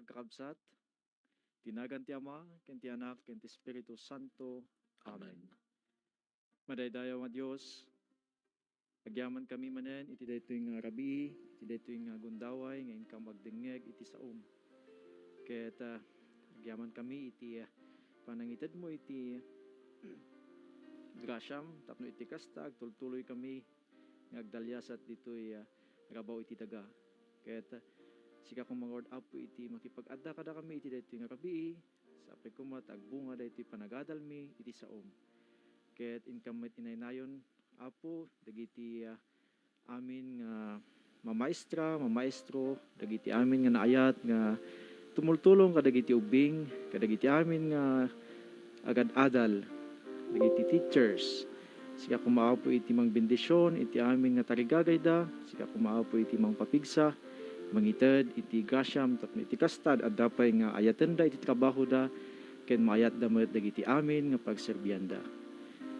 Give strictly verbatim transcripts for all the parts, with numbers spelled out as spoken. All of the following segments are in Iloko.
kakabsat, ti nagan ti Ama, ken ti Anak, ken ti Espiritu Santo. Amen. Amen. Madaydayaw nga Dios, agyaman kami manen iti daytoy nga rabii, iti daytoy nga gundaway nga inkam agdengngeg iti saom. Ket, ah, agyaman kami iti, ah, panangitedmo iti grasiam tapno iti kasta agtultuloy kami nga agdaliasat ditoy, ah, rabaw iti daga. Ket, ah, sika koma nga Lord Apo iti makipag-adda kadakami iti daytoy nga rabii, sapay koma ta agbunga daytoy panagadalmi iti saom. Ket inkam met inaynayon, Apo, dagiti, ah, amin nga mamaestra, mamaestro, dagiti amin nga naayat nga tumultulong kadagiti ubbing, kadagiti amin nga agad-adal, dagiti teachers. Sika koma, Apo, iti mangbendision iti amin nga tarigagayda, sika koma, Apo, iti mangpapigsa, mangited iti grasiam tapno iti kasta, adda pay nga ayatenda iti trabahoda, ken maayatda met dagiti amin nga pagserbianda.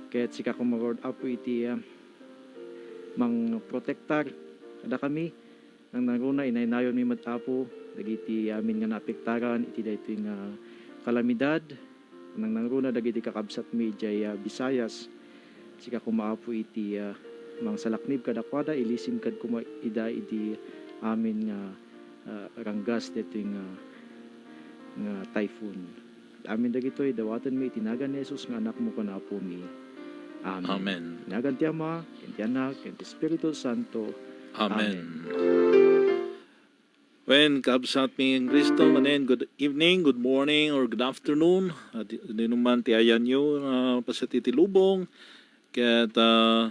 Ket sika koma, Lord, Apo, iti, ah, mangprotektar kadakami. Nangnangruna, inaynayonmi met, Apo, dagiti amin nga naapektaran iti daytoy nga kalamidad. Nangnangruna dagiti kakabsatmi idiay, ah, Visayas. Sika koma, Apo, iti, ah, mangsalaknib kadakuada, ilisim kad koma ida idi amin nga, ah, ranggas daytoy nga, nga typhoon. Amin dagitoy, dawatenmi iti nagan ni Jesus nga Anakmo ken Apomi. Amen. Amen. Nagan ti Ama, ken ti Anak, ken ti Espiritu Santo. Amen. Amen. Wen, kabsatmi ken Kristo, manen, good evening, good morning, or good afternoon. At dinuman ti ayanyo, ah, paset iti lubong. Ket, ah,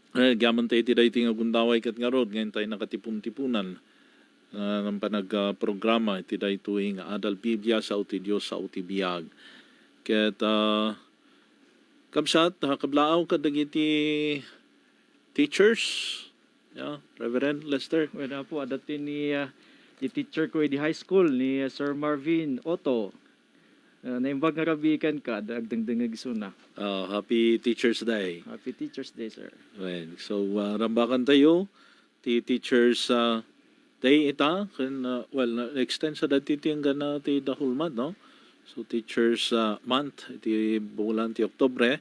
Eh, agyaman tayo iti daytoy nga gundaway ket ngarud, nga intay nakatipon-tiponan, ah, nga panagprograma iti daytoy nga adal Biblia, sao ti Dios, sao ti biag. Ket, ah, kabsat, ah, kablaaw kadagiti teachers, ya, Reverend Lester. Wen, Apo, adda ti ni, ah, di teacher ko idi high school, ni, ah, Sir Marvin Otto. Ah, naimbag nga rabii kenka, agdengdengngeg isuna. Ah, happy Teachers' Day. Happy Teachers' Day, sir. Well, so, ah, rambakan tayo ti Teachers, ah, Day ita, ken, ah, well, na-extend sa dati ti enggana ti the whole month, no? So, Teachers, ah, Month, iti bulan ti Oktubre.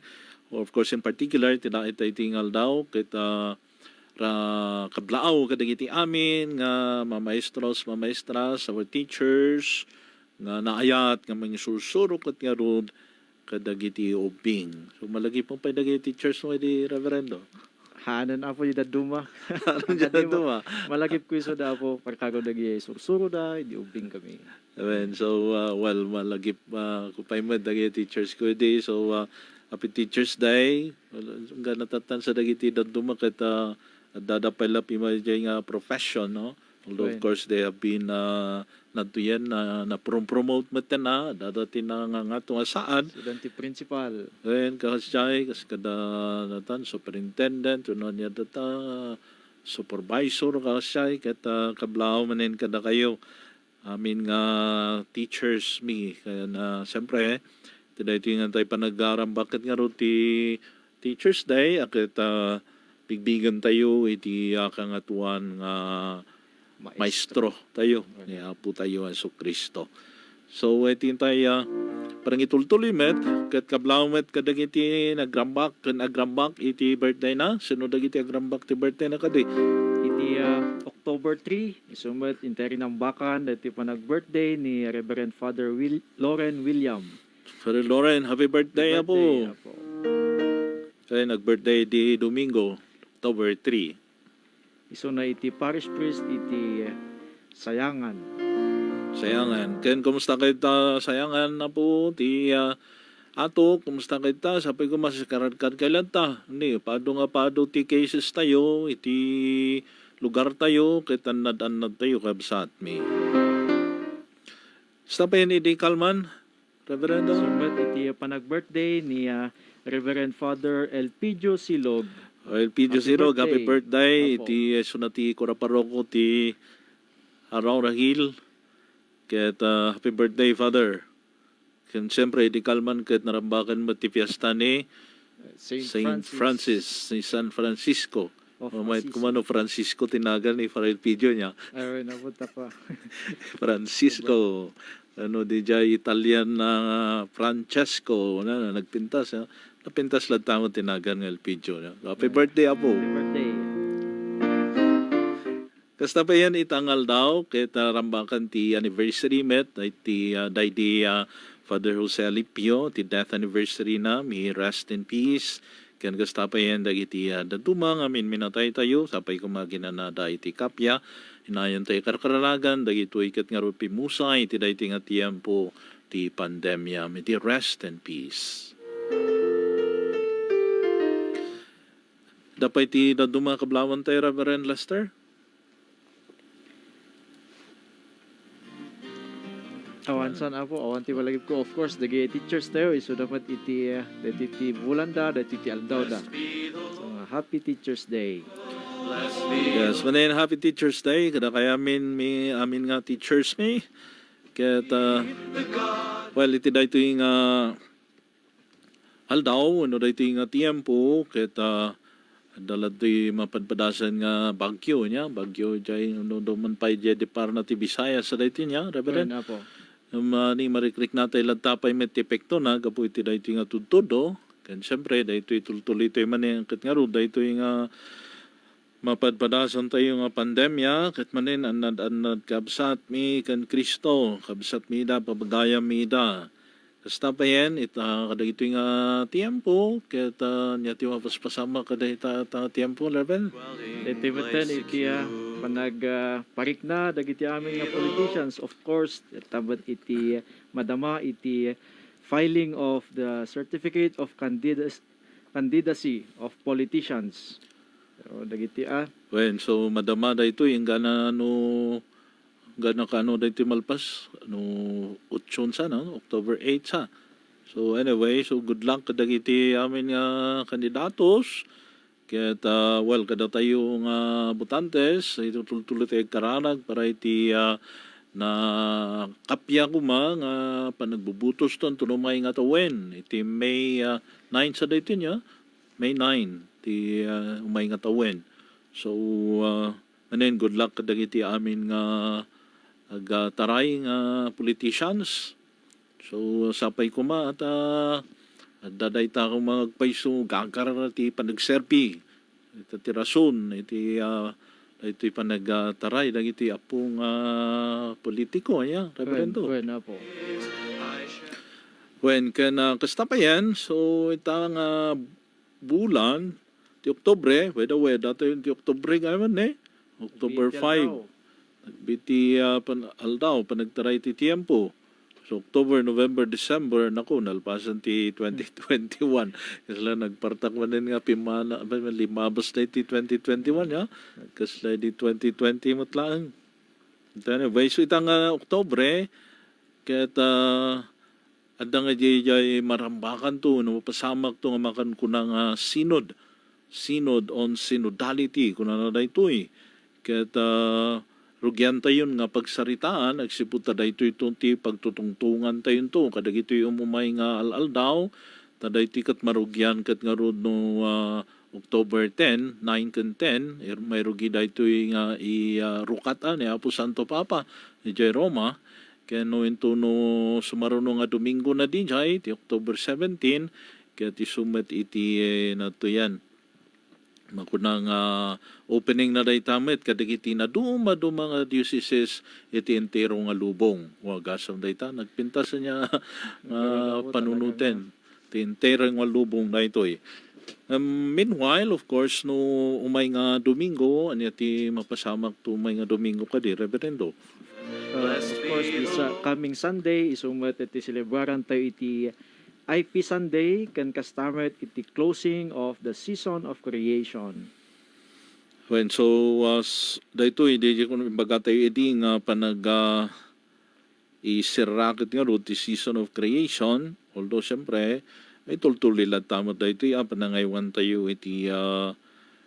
Of course, in particular, ti dayta iti nga aldaw, ket, ah, ra-, kablaaw kadagiti amin nga mamaestros, mamaestras, our teachers, nga naayat nga mangisursuro ket ngarud kadagiti ubbing. So, malagipmo pay dagiti teachers mo idi, Reverendo? Haanen, Apo, di dadduma. Haanen di dadduma. Malagipko isu da, Apo, parkago dagiti sursuroda, idi ubbing kami. Amen. So, uh, well, malagip, uh, ko pay met dagiti teachers ko idi. So, uh, happy Teachers' Day. Well, nga natattan sa dagiti dadduma ket, uh, adda da pay la pimadiay nga profession, no? Although, of course, they have been, uh, nadtoyen, uh, na-prom-promote met na, adda ti nangangato nga saan. Sida ti principal. Then, kakasiay, kas kada natan, superintendent, wenno ania data, supervisor, kakasiay, ket, uh, kablaaw manen kadakayo. Amin nga teachers mi. Kaya na, siyempre, ti daytoy nga tay panagarambak ket ngarud ti Teachers' Day, a ket, ah, bigbigen tayo iti, ah, Kangatoan nga Maestro. Maestro tayo, ni Apo tayo Jesu-Cristo. So, iti tay, ah, panangitultuloy met, ket kablaaw met kadagiti nagrambak, ken agrambak iti birthday na. Sino dagiti agrambak ti birthday na kadi? Iti, ah, October three, isu met, intay rinambakan daytoy panag-birthday ni Reverend Father Will-, Loren William. Father Loren, happy birthday, Apo. Happy birthday, Apo. Kaya nag-birthday di Domingo, October three. Isuna iti parish priest iti Sayangan. Sayangan. Ken kumusta kayo ta Sayangan, Apo? Ti, ah, ato, kumusta kayo ta? Sapay ko masikaradkad kayo latta. Ni, pado nga pado ti cases tayo, iti lugar tayo, ket annad-annad tayo, kabsat mi. Sapay ni di kalman, Reverendo. Sumet iti panag-birthday ni, ah, Reverend Father Elpidio Silog. Oh, Elpidio Silog, happy birthday. Apo. Iti, eh, isuna ti kura paroko ti Araura Hill. Ket, ah, happy birthday, Father. Ken siyempre, di kalman ket narambakan met ti fiesta ni Saint Francis, ni San Francisco. Oh, mayat ko man no Francisco ti nagan ni Father Elpidio niya. Ay, napunta pa. Francisco. Ano, di jay Italian na Francesco na, na nagpintas, ha? Napintas lang tango ti nagan nga Elpidio, no? Happy birthday, Apo. Happy birthday. Kasta pa yan, ita nga aldaw, ket, ah, rambakan ti anniversary met, ay ti, ah, daydi, ah, Father Jose Alipio, ti death anniversary na, may he rest in peace. Ken kasta pa yan, dagiti, ah, dadduma nga minminatay tayo, sapay kumaginanada iti kapya, inayon tayo karkararagan, dagitoy ket ngarud pimusay, iti daytoy nga tiempo, ti pandemia, may he rest in peace. Dapay ti dadduma kablawan tayo, Reverend Lester? Awan san, Apo, awan ti malagipko. Of course, dagiti teachers tayo, isuda met iti, ah, dagiti ti bulanda, dagiti ti aldawda. So, ah, happy Teachers Day. Yes, manen happy Teachers Day. Kada kay amin, mi, amin nga teachers mi. Ket, ah, well, iti daytoy nga aldaw, wenno daytoy nga tiempo, ket, ah, adda ladtoy mapadpadasan nga bagyo, nia? Bagyo, jay, no, no, man pay, jay, di parna ti Visayas, sa daytoy, nia, Reverend? Wen, Apo. Ngem, ah, ni marikrikna tay ladta pay met ti epekto na, gapu iti daytoy nga tudtudo. Ken, siyempre, daytoy tultuloy tayo manen, ket ngarud, daytoy nga mapadpadasan tayo nga pandemia, ket manen, annad-annad, kabsat mi, ken Cristo, kabsat mi ida, pabagayam mi ida. Kasta payen, ita, kadagitoy nga tiempo, ket, ah, ania ti mapaspasamak kadayta, ta tiempo, Reverend? Iti metten iti, ah, panag, ah, parikna dagiti amin nga politicians, of course, tabat iti madama iti filing of the certificate of candidacy, candidacy of politicians. So, dagiti, ah, Wen, so madama daytoy, inggana no Gana kaano daytoy malpas, no, otso sa, no? October eight sa. So anyway, so good luck kadagiti amin nga kandidatos. Ket, ah, well, kadatayo nga botantes, itultuloy tayo agkararag para iti, ah, na kapya koma nga panagbubutos ton tuno may nga tawen. Iti May, ah, nine sa daytoy niya. May nine ti, ah, umay nga tawen. So, ah, Manen, good luck kadagiti amin nga agtaray nga politicians. So, sapay koma ta adda dayta koma agpayso, gagar ti panagserbi. Ita ti rason iti, ah, daytoy panagtaray dagiti apo nga politiko, aya, Reverendo? Wen, wen, Apo. Wen, ken, ah, kasta payen, so, ita nga bulan ti Oktubre, weda-weda tayo ti Oktubre ngayon, eh. October five. Nagbi ti, ah, pan-, aldaw, panagtaray ti tiempo. So, October, November, December, naku, nalpasan ti twenty twenty-one. Kasla nagpartak manen nga pimmana, limabas na iti twenty twenty-one, ya. Kasla di twenty twenty met laeng. Anyway, so ita nga Oktubre, ket, ah, adda nga diay, diay marambakanto, no, mapasamakto nga makunkuna nga synod, Synod on Synodality, kunana daytoy. Ket, ah, rugiantayon nga pagsaritaan, agsipud ta daytoy to ti pagtutungtungantayonto kadagitoy umumay nga al-aldaw, ta daytoy ket marugian ket ngarud no, ah, October ten, nine ken ten, ir-, mairugi daytoy nga i-, ah, rukat, ah, ni Apo Santo Papa idiay Roma, ken no intono sumaruno nga Domingo na diay, ti October seventeen, ket isu met iti, eh, natuyan. Makuna nga opening na dayta met kadagiti naduma-duma nga dioceses iti entero nga lubong. Wa, gasam dayta, nagpintas ania nga panunoten. Ti entero nga lubong daytoy. Um, meanwhile, of course, no umay nga Domingo, ania ti mapasamak to umay nga Domingo kadi, Reverendo? Uh, of course, this, uh, coming Sunday, isu met ti selebraran tayo iti I P Sunday, ken kasta met iti closing of the season of creation. Wen, so, as daytoy, di, di ko imbaga tayo idi nga panag, ah, iserra ket ngarud ti season of creation, although, siyempre, ay tultuloy latta met daytoy, ah, panangaywan tayo iti, ah,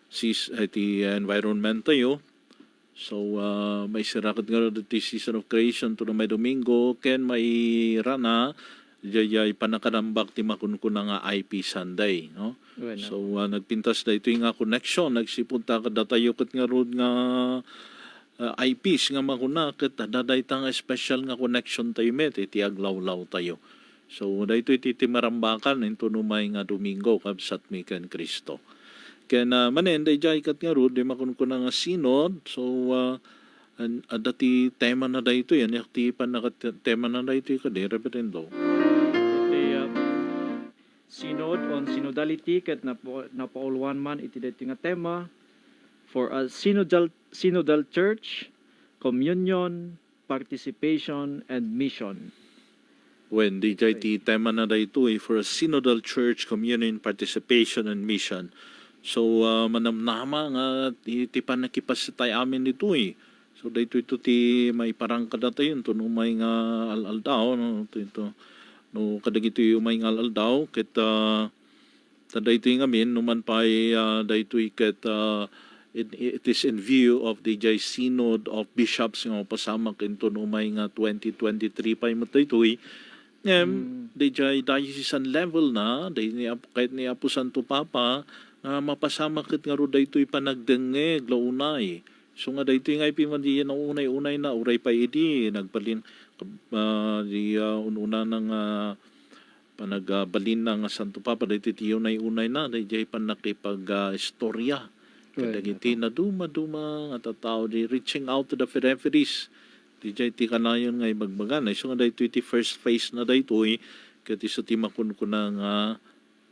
sis-, iti environment tayo. So, ah, maiserra ket ngarud ti season of creation to may Domingo, ken mairana, diay, diay panakanambak ti makunkuna nga I P Sunday, no? So, ah, nagpintas daytoy nga connection, nagsipud ta kadatayo ket ngarud nga, ah, I Ps nga makuna, ket adda dayta nga special nga connection tayo met iti aglawlaw tayo. So, daytoy ti, ti marambakan inton umay nga Domingo, kabsatmi ken Cristo. Ken, ah, manen, daydiay ket ngarud, di makunkuna nga synod. So, ah, an-, adda ti tema na daytoy, ania ti pannaka-, tema na daytoy kadi, Reverendo? Iti, ah, Synod on Synodality ket napo-, napauluan man iti daytoy nga tema, for a synodal, synodal church, communion, participation, and mission. Wen, daydiay ti tema na daytoy, for a synodal church, communion, participation, and mission. So, ah, manamnama nga ti, ti pannakipasitayo amin ditoy. So, daytoy to ti maiparang kadatayo, inton umay nga al-aldaw, no? Ito, ito. No, kadagitoy umay nga al-aldaw, ket, ah, ta daytoy ngamin, numan pay, ah, daytoy ket, ah, it, it is in view of the Synod of Bishops nga mapasamak inton umay nga twenty twenty-three pay met daytoy. Ngem, Mm. daydiay diocesan level na, day ni Ap-, ket ni Apo Santo Papa, nga mapasamak ket ngarud daytoy panagdengngeg la unay. So nga daytoy nga ipiman di naunay-unay na, uray pay idi nagbalin, ah, di, ah, un-una na nga panagbalin na nga Santo Papa, daytoy ti unay-unay na, daydiay pannakipag, ah, istorya. Well, kadagiti naduma-duma nga tattao, di reaching out to the peripheries. Daydiay ti kanayon nga ibagbaga na. So nga daytoy ti first phase na daytoy, ket isu ti makunkuna nga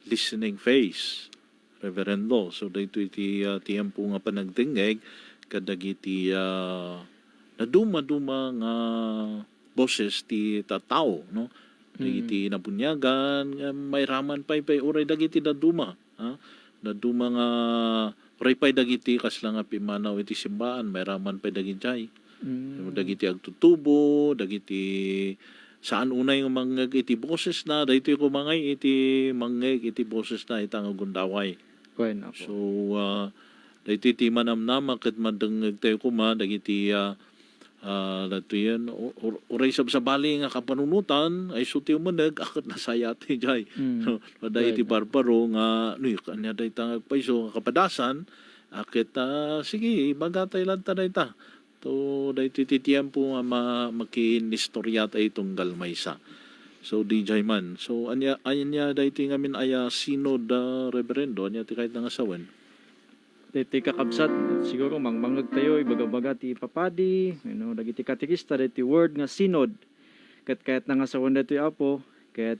listening phase, Reverendo. So, daytoy ti, ah, tiempo nga panagdengngeg kadagiti, ah, naduma-duma nga boses ti tattao, no? Dagiti Mm. nabuniagan, nga mairaman pay, pay uray dagiti daduma, ha? Daduma nga uray pay dagiti kasla nga pimmanaw iti simbaan, mairaman pay dagidiay. Mm. Dagiti agtutubo, dagiti saan unay nga mangngeg iti bosesna, daytoy koma ngay iti mangngeg iti bosesna ita nga gundaway. Wen, Apo. So, ah, daytoy ti manamnama ket madengngeg tayo koma dagiti, ah, ah, daytoy yan, u-, ur-, uray sabsabali nga kapanunotan, ay isu ti umeneg, a ket nasayaat idiay. Mm. No, adda iti Wen. barbaro nga, "Uy, ania dayta nga agpayso nga kapadasan?" A ket, ah, sige, ibaga tayo latta dayta. To, daytoy ti tiempo nga ma-, makinistorya tayo tunggal maysa. So, didiay man. So, ania, ania daytoy ngamin aya synod, ah, Reverendo? Ania ti kayatna nga sawen? Daytoy kakabsat, siguro mangmangngeg tayo, ibaga-baga ti papadi, you know, dagiti katekista, daytoy word nga synod. Ket kayatna nga sawen daytoy, Apo, ket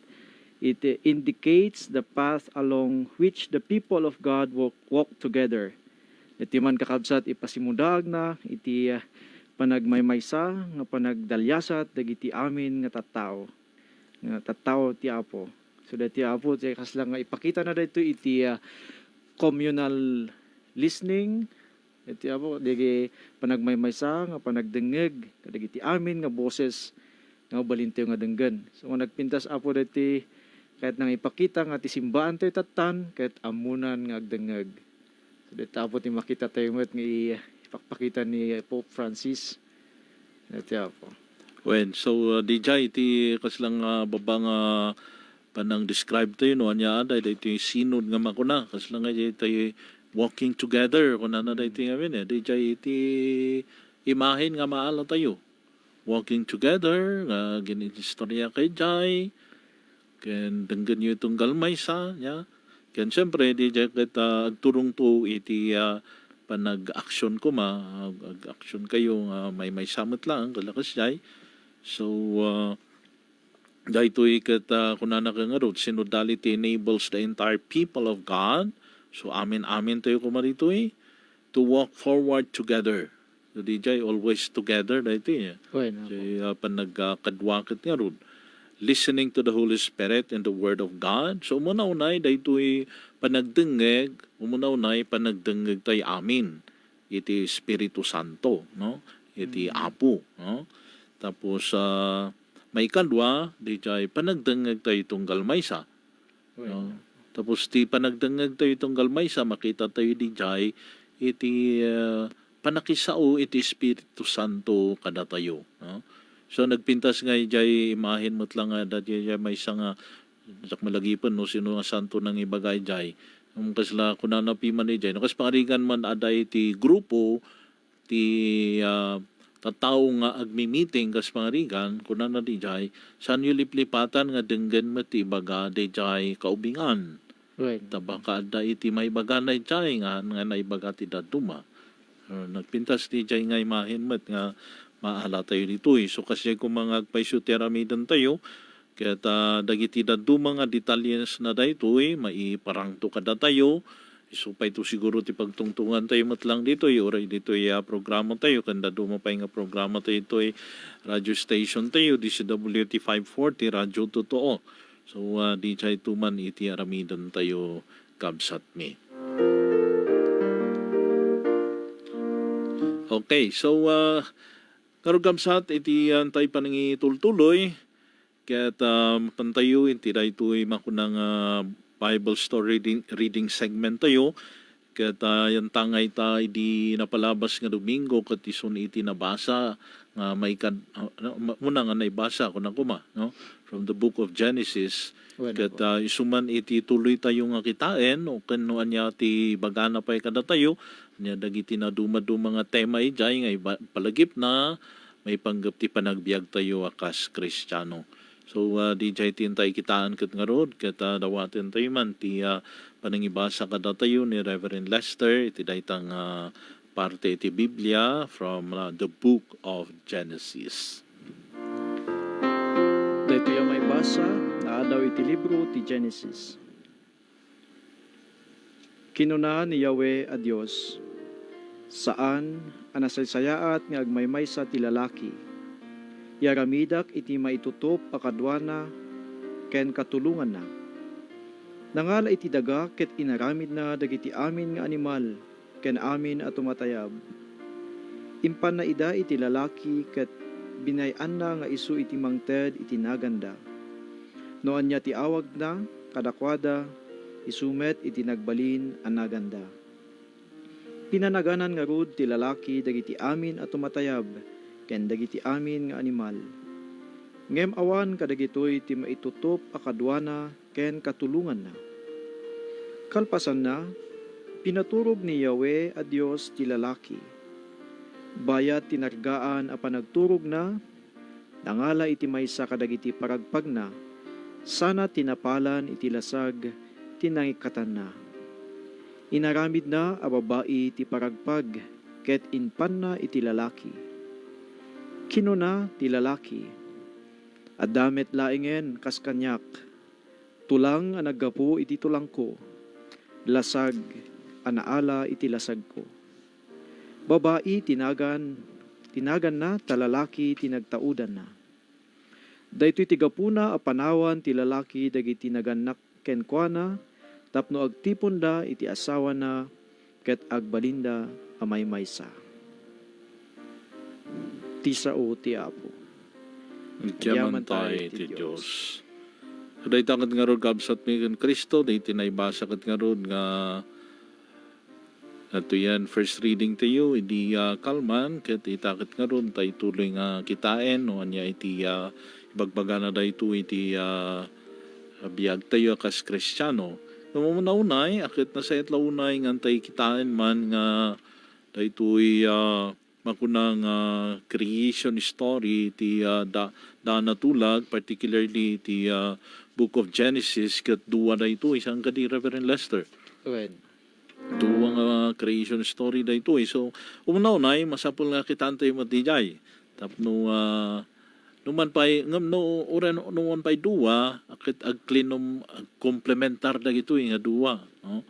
it indicates the path along which the people of God walk, walk together. Iti man kakabsat, ipasimudaagna iti, ah, panagmaymaysa nga panagdaliasat dagiti amin nga tattao, nga tattao ti Apo. So, daytoy, Apo, ti kasla nga ipakitana daytoy iti, ah, communal listening, iti, Apo, dagiti panagmaymaysa nga panagdengngeg kadagiti amin nga boses nga mabalintayo nga denggen. So, nga nagpintas, Apo, daytoy kayatna nga ipakita nga ti simbaantayo tattan ket ammonan nga agdengngeg. So, dayta, Apo, ti makitatayo met nga i-, ipakpakita ni Pope Francis. Dayta, Apo. Wen, so, uh, didiay ti kasla nga, ah, baba nga panang-describe tayo, no? Ania, aday, daytoy synod nga makuna, kasla nga diay tayo walking together, kunana Mm. daytoy ngamin, eh. Didiay iti imahen nga maala tayo. Walking together, nga gin-inistorya kay jay, ken denggenyo tunggal maysa, ya. Ken siempre, didiay ket, ah, agturongto iti, ah, panag-action koma, ag-, ag-action kayo nga maymaysa met laeng, kalakas jay. So, ah, daytoy ket, ah, kunana ket ngarud, synodality enables the entire people of God. So, amin-amin tayo koma ditoy to walk forward together. So, didiay always together daytoy, eh. Wen, Apo. Diay, ah, panagkadua ket ngarud. Listening to the Holy Spirit and the Word of God. So, umuna unay, daytoy panagdengngeg, umuna unay, panagdengngeg tayo amin iti Espiritu Santo, no? Iti Mm. Apo, no? Tapos, ah, maikadua, didiay panagdengngeg tayo tunggal maysa. Wen. No? Tapos ti panagdengngeg tayo tunggal maysa, makita tayo didiay iti, ah, panakisao iti Espiritu Santo kadatayo, no? So, nagpintas nga idiay imahen met lang nga adda diay maysa nga, diak malagipen no sino nga santo nangibaga idiay. Kasla kunana piman idiay, no, kas pangarigan man adda iti grupo ti, ah, tattao nga agmi-meeting, kas pangarigan, kunana didiay, "Saanyo liplipatan nga denggen met ti ibaga didiay kaubingan." Wen. Ta baka adda iti maibagana idiay nga, nga naibaga ti dadduma. Ah, nagpintas didiay nga imahen met nga maala tayo ditoy. So, kasdiay koma nga agpayso ti aramiden tayo, ket, ah, dagiti dadduma nga detalles na daytoy, maiparangto kadatayo. Isu pay to siguro ti pagtungtungan tayo met lang ditoy, uray ditoy, ah, programa tayo, ken dadduma pay nga programa tayo ditoy, radio station tayo, D C W T five forty, Radyo Totoo. So, ah, didiay to man iti aramiden tayo, kabsatmi. Okay, so, ah, ngarud, kabsat, iti, ah, tay panangitultuloy, ket, ah, mapantayo iti daytoy makuna nga Bible story reading, reading segment tayo. Ket, ah, yantangay ta idi napalabas nga Domingo, ket isun iti nabasa nga maikad-, ah, ma-, muna nga naibasa, kuna koma, no? From the book of Genesis. Wen, ket, apo. Ah, isu man iti tuloy tayo nga kitaen, o ken no ania ti bagana pay kadatayo, ania dagiti naduma-duma nga tema idiay nga iba-, palagipna, maipanggep ti panagbiag tayo a kas Kristiano. So, ah, didiay ti intay kitaen ket ngarud, ket, ah, dawaten tayo man ti, ah, panangibasa kadatayo ni Reverend Lester iti dayta nga parte iti Biblia from, ah, the book of Genesis. Daytoy a maibasa, naadaw iti libro ti Genesis. Kinuna ni Yahweh a Dios, "Saan a nasaysayaat nga agmaymaysa ti lalaki. Iaramidak iti maitutop a kaduana ken katulonganna." Nangala iti daga ket inaramidna dagiti amin nga animal ken amin a tumatayab. Impanna ida iti lalaki ket binay-anna nga isu iti mangted iti naganda. No ania ti awagna kadakuada, isu met iti nagbalin a naganda. Pinanaganan ngarud ti lalaki dagiti amin a tumatayab ken dagiti amin nga animal. Ngem awan kadagitoy ti maitutop a kaduana ken katulonganna. Kalpasanna, pinaturog ni Yahweh a Dios ti lalaki. Bayat ti nargaan a panagturogna, nangala iti maysa kadagiti paragpagna, sana tinapalan iti lasag ti nangikkatanna. Inaramidna a babai ti paragpag ket impanna iti lalaki. Kinuna ti lalaki, "Adda met laengen kas kaniak, tulang a naggapu iti tulangko, lasag a naala iti lasagko." Babai ti nagan, ti naganna ta lalaki ti nagtaudanna. Daytoy ti gapuna a panawan ti lalaki dagiti nagannak kenkuana tapno agtiponda iti asawana ket agbalinda a maymaysa. Ti sao ti Apo. Agyaman tayo iti Dios. Dayta ket ngarud, kabsatmi ken Cristo, daytoy naibasa ket ngarud nga Adtoy a first reading tayo idi, ah, kalman, ket ita ket ngarud, ta ituloy nga kitaen no ania iti, ah, ibagbagana daytoy iti, ah, biag tayo a kas Kristiano. Ngem umuna unay, a ket nasayaat la unay nga intay kitaen man nga daytoy, ah, makuna nga creation story ti, ah, da-, daan a tulag, particularly ti, ah, Book of Genesis, ket dua daytoy. Saan kadi, Reverend Lester? Wen. Dua nga creation story daytoy. So, umuna unay, masapul nga kitaentayo met diay. Tapno, ah, no man pay, ngem no, uray no, no man pay dua, ket agklinum-, agkomplementar dagitoy nga dua, no?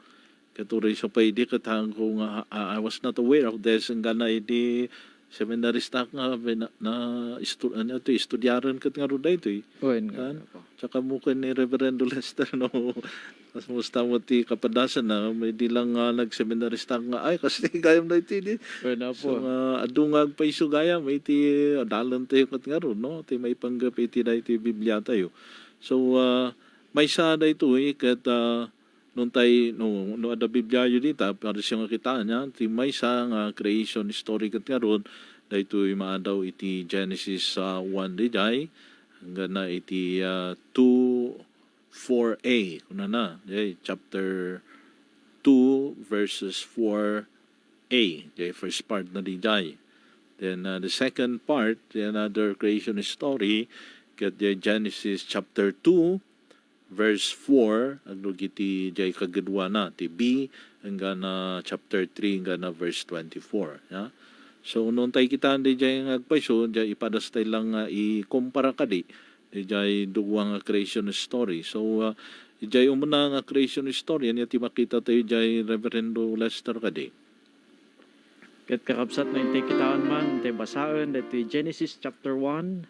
Ket uray sa pay di ket haanko nga, ah, I was not aware of this, enggana idi seminarista nga bina-, na istu-, ano, ti, estudiaren ket ngarud daytoy. Wen, kan? Apo. Tsaka mo ken ni Reverendo Lester, no? Kas musta mo ti kapadasan na, may di lang nga nagseminarista nga, ay, kas ti gayam na iti di. Wen, apo. So, nga, adu nga agpayso gayam, iti, adalan tayo ket ngarud, no? Ti maipanggep iti da iti Biblia tayo. So, ah, maysa daytoy, ket, ah, Nuntay, no, no adda Bibliayo dita, parisyo nga kitaan, ti maysa nga creation story ket ngarud, daytoy maadaw iti Genesis, ah, one diay, enggana iti, ah, two four A, kunana, diay, chapter, two verses four a, jay first part na dijay. Then, uh, the second part, the another creation story, ket jay Genesis chapter two, verse four, agdagiti jay kagedwana, ti B, enggana chapter three, enggana verse twenty-four, ya. So, no intay kitaan dijay nga agpayso, jay ipadas tay lang nga ikumpara kadi, dijay dua nga creation story. So, uh, dijay umuna nga creation story, ania ti makita tayo jay Reverendo Lester kadi? Ket kakabsat, no intay kitaan man, intay basaen, daytoy Genesis chapter one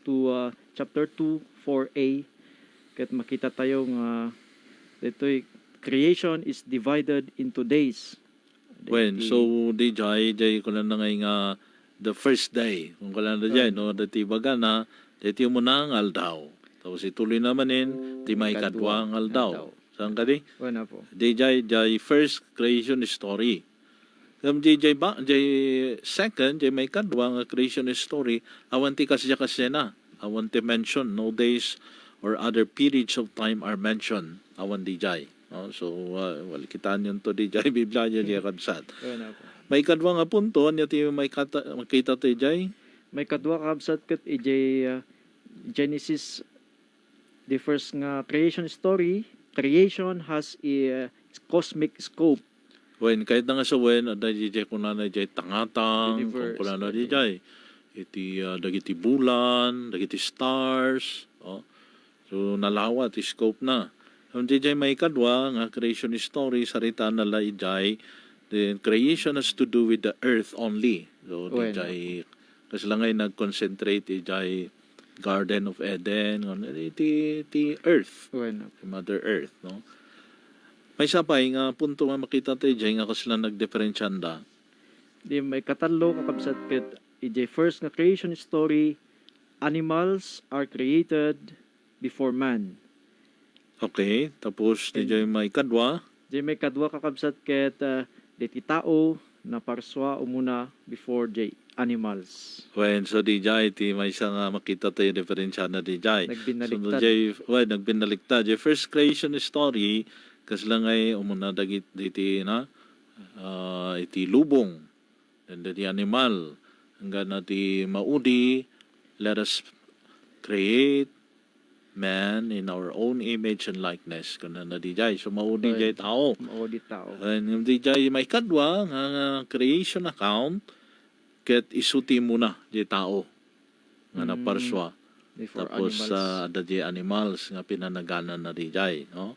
to, uh, chapter two, four a. Ket makita tayo nga daytoy creation is divided into days. Wen, daytoy so, dijay, jay kunana nga, nga the first day. Kung kunana jay, wen, no, daytoy bagana, daytoy umuna nga aldaw. Tapos ituloy na manen, ti maikadua nga aldaw. Saan kadi? Wen, apo. Dijay, jay first creation story. Ngem dijay ba, jay second, jay maikadua nga creation story, awan ti kasdiakasdiana, awan ti mention, no days or other periods of time are mentioned, awan dijay. No? So, uh, well, kitaenyo to dijay Biblia, dijay kabsat. Wen, apo. Maikadua nga punto, ania ti maikata-, makita tayo jay? Maikadua, kabsat, ket ijay, uh, Genesis, the first nga creation story, creation has a, uh, cosmic scope. Wen, kayatna nga sawen, adda dijay kunana jay tangatang, universe, kunana dijay. Iti, ah, dagiti bulan, dagiti stars, oh. So, nalawa ti scope na. Ngem dijay maikadua nga creation story, saritaenna la ijay, the creation has to do with the earth only. So, wen, dijay, kasla nga nag-concentrate ijay Garden of Eden, ngan iti, iti earth, wen, ti Mother Earth, no? Maysa pay nga punto nga makita tayo dijay nga kasla nagdiferensianda. Di maikatallo, kakabsat, ket ijay first nga creation story, animals are created before man. Okay, tapos dijay maikadua? Dijay maikadua, kakabsat, ket, ah, diti tao naparsua umuna before the animals. Wen, so dijay ti maysa nga makita tayo diferensiana dijay. Nagbinaliktad. So, dijay, wen, nagbinaliktad. Dijay first creation story, kasla nga umuna dagit-, diti, na, ah, iti lubong. Then dagiti animal, enggana ti maudi, "Let us create man in our own image and likeness," kunana dijay. So, maudi jay tao. Maudi tao. And dijay maikadua nga, nga creation account, ket isu ti immuna jay tao nga naparsua. Tapos, ah, adda jay animals nga pinanagananna dijay, no?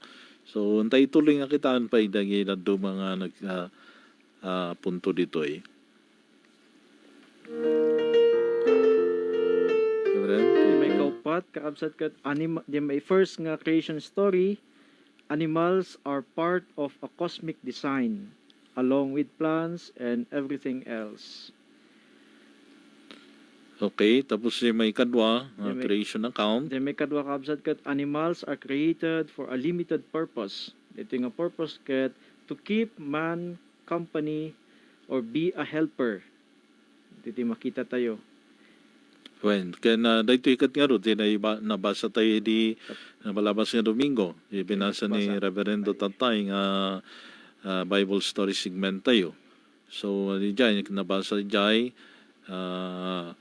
So, intay ituloy nga kitaan pay dagiti dadduma nga nag-, ah, ah, punto ditoy. Reverend? Dijay maikaupat, kakabsat, ket anima-, dijay may first nga creation story, animals are part of a cosmic design, along with plants and everything else. Okay, tapos dijay maikadua nga creation account. Dijay maikadua, kakabsat, ket animals are created for a limited purpose. Daytoy nga purpose ket to keep man company or be a helper. Ditoy makita tayo. Wen, ken, ah, daytoy ket ngarud ti naiba-, nabasa tayo di nabalabas nga Domingo. Di binasa ni Reverendo Tatay nga, ah, Bible story segment tayo. So, dijay, nabasa dijay, ah,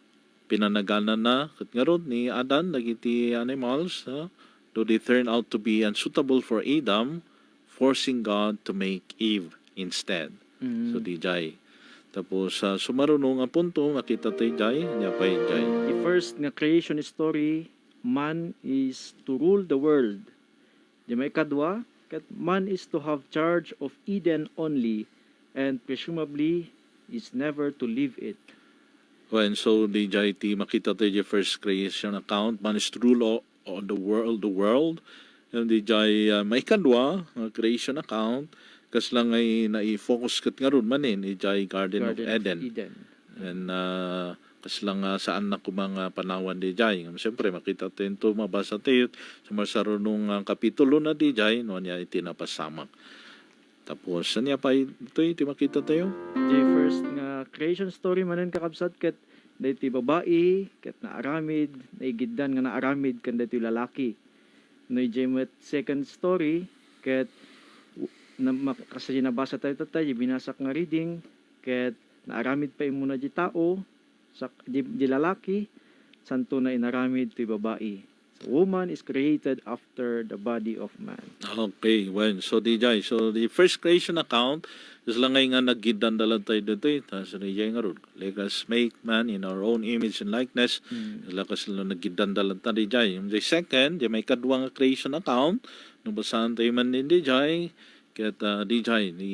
pinanagananna ket ngarud ni Adan dagiti animals, ah, though they turn out to be unsuitable for Adam, forcing God to make Eve instead. So, dijay. Tapos, ah, sumaruno nga punto, makita tayo dijay, ania pay dijay? The first nga creation story, man is to rule the world. Dijay maikadua, ket man is to have charge of Eden only, and presumably is never to leave it. Wen, so, dijay ti makita tayo dijay first creation account, man is to rule o-, o-, the world, the world. Ngem dijay, ah, maikadua nga creation account, kasla nga i-, nai-focus ket ngarud manen, ijay Garden of Eden. And, ah, kasla nga saanna koma nga panawan dijay. Ngem siyempre, makita tayo ito, mabasa tayo, sumarsarunong nga kapitulo na dijay, no, ania iti napasamak. Tapos, ania pay ditoy ti makita tayo? Dijay first nga creation story manen, kakabsat, ket daytoy babai ket naaramid, naigiddan nga naaramid ken daytoy lalaki. No, ijay met second story, ket w-, na, mak-, kasdi nabasa tayo tatta, di binasak nga reading, ket naaramid pay immuna di tao, sak-, di, di lalaki, santo na inaramid ti babai. So, woman is created after the body of man. Okay, well, so di jay. So, the first creation account, kasla ngay nga naggiddandala tayo ditoy. Ta, so, di jay ngarud. Let us make man in our own image and likeness. Mm. Kasla, kasla naggiddandala tayo di jay. Yung di second, di may kadwa nga creation account, no basaan tayo man din di jay, ket, ah, di jay, ni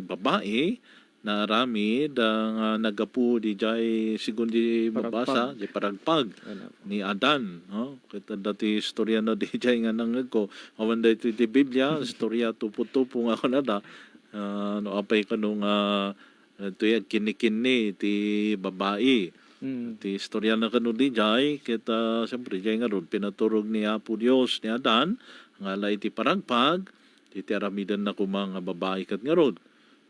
babai, naaramid, ah, nga naggapu di jay, segun di mabasa, Paragpag. Di paragpag Ano? Ni Adan, no? Ket adda ti istorya na di jay nga nangngegko. Awan daytoy ti Biblia, istorya tupo-tupo nga kunada. Ah, no, apay kano nga, ah, daytoy agkinnikinni ti babai. Mm. Ti istorya na kano di jay, ket, ah, siyempre, jay ngarud, pinaturog ni Apo Dios ni Adan, nga ala iti paragpag, iti aramidenna koma nga babai ket ngarud.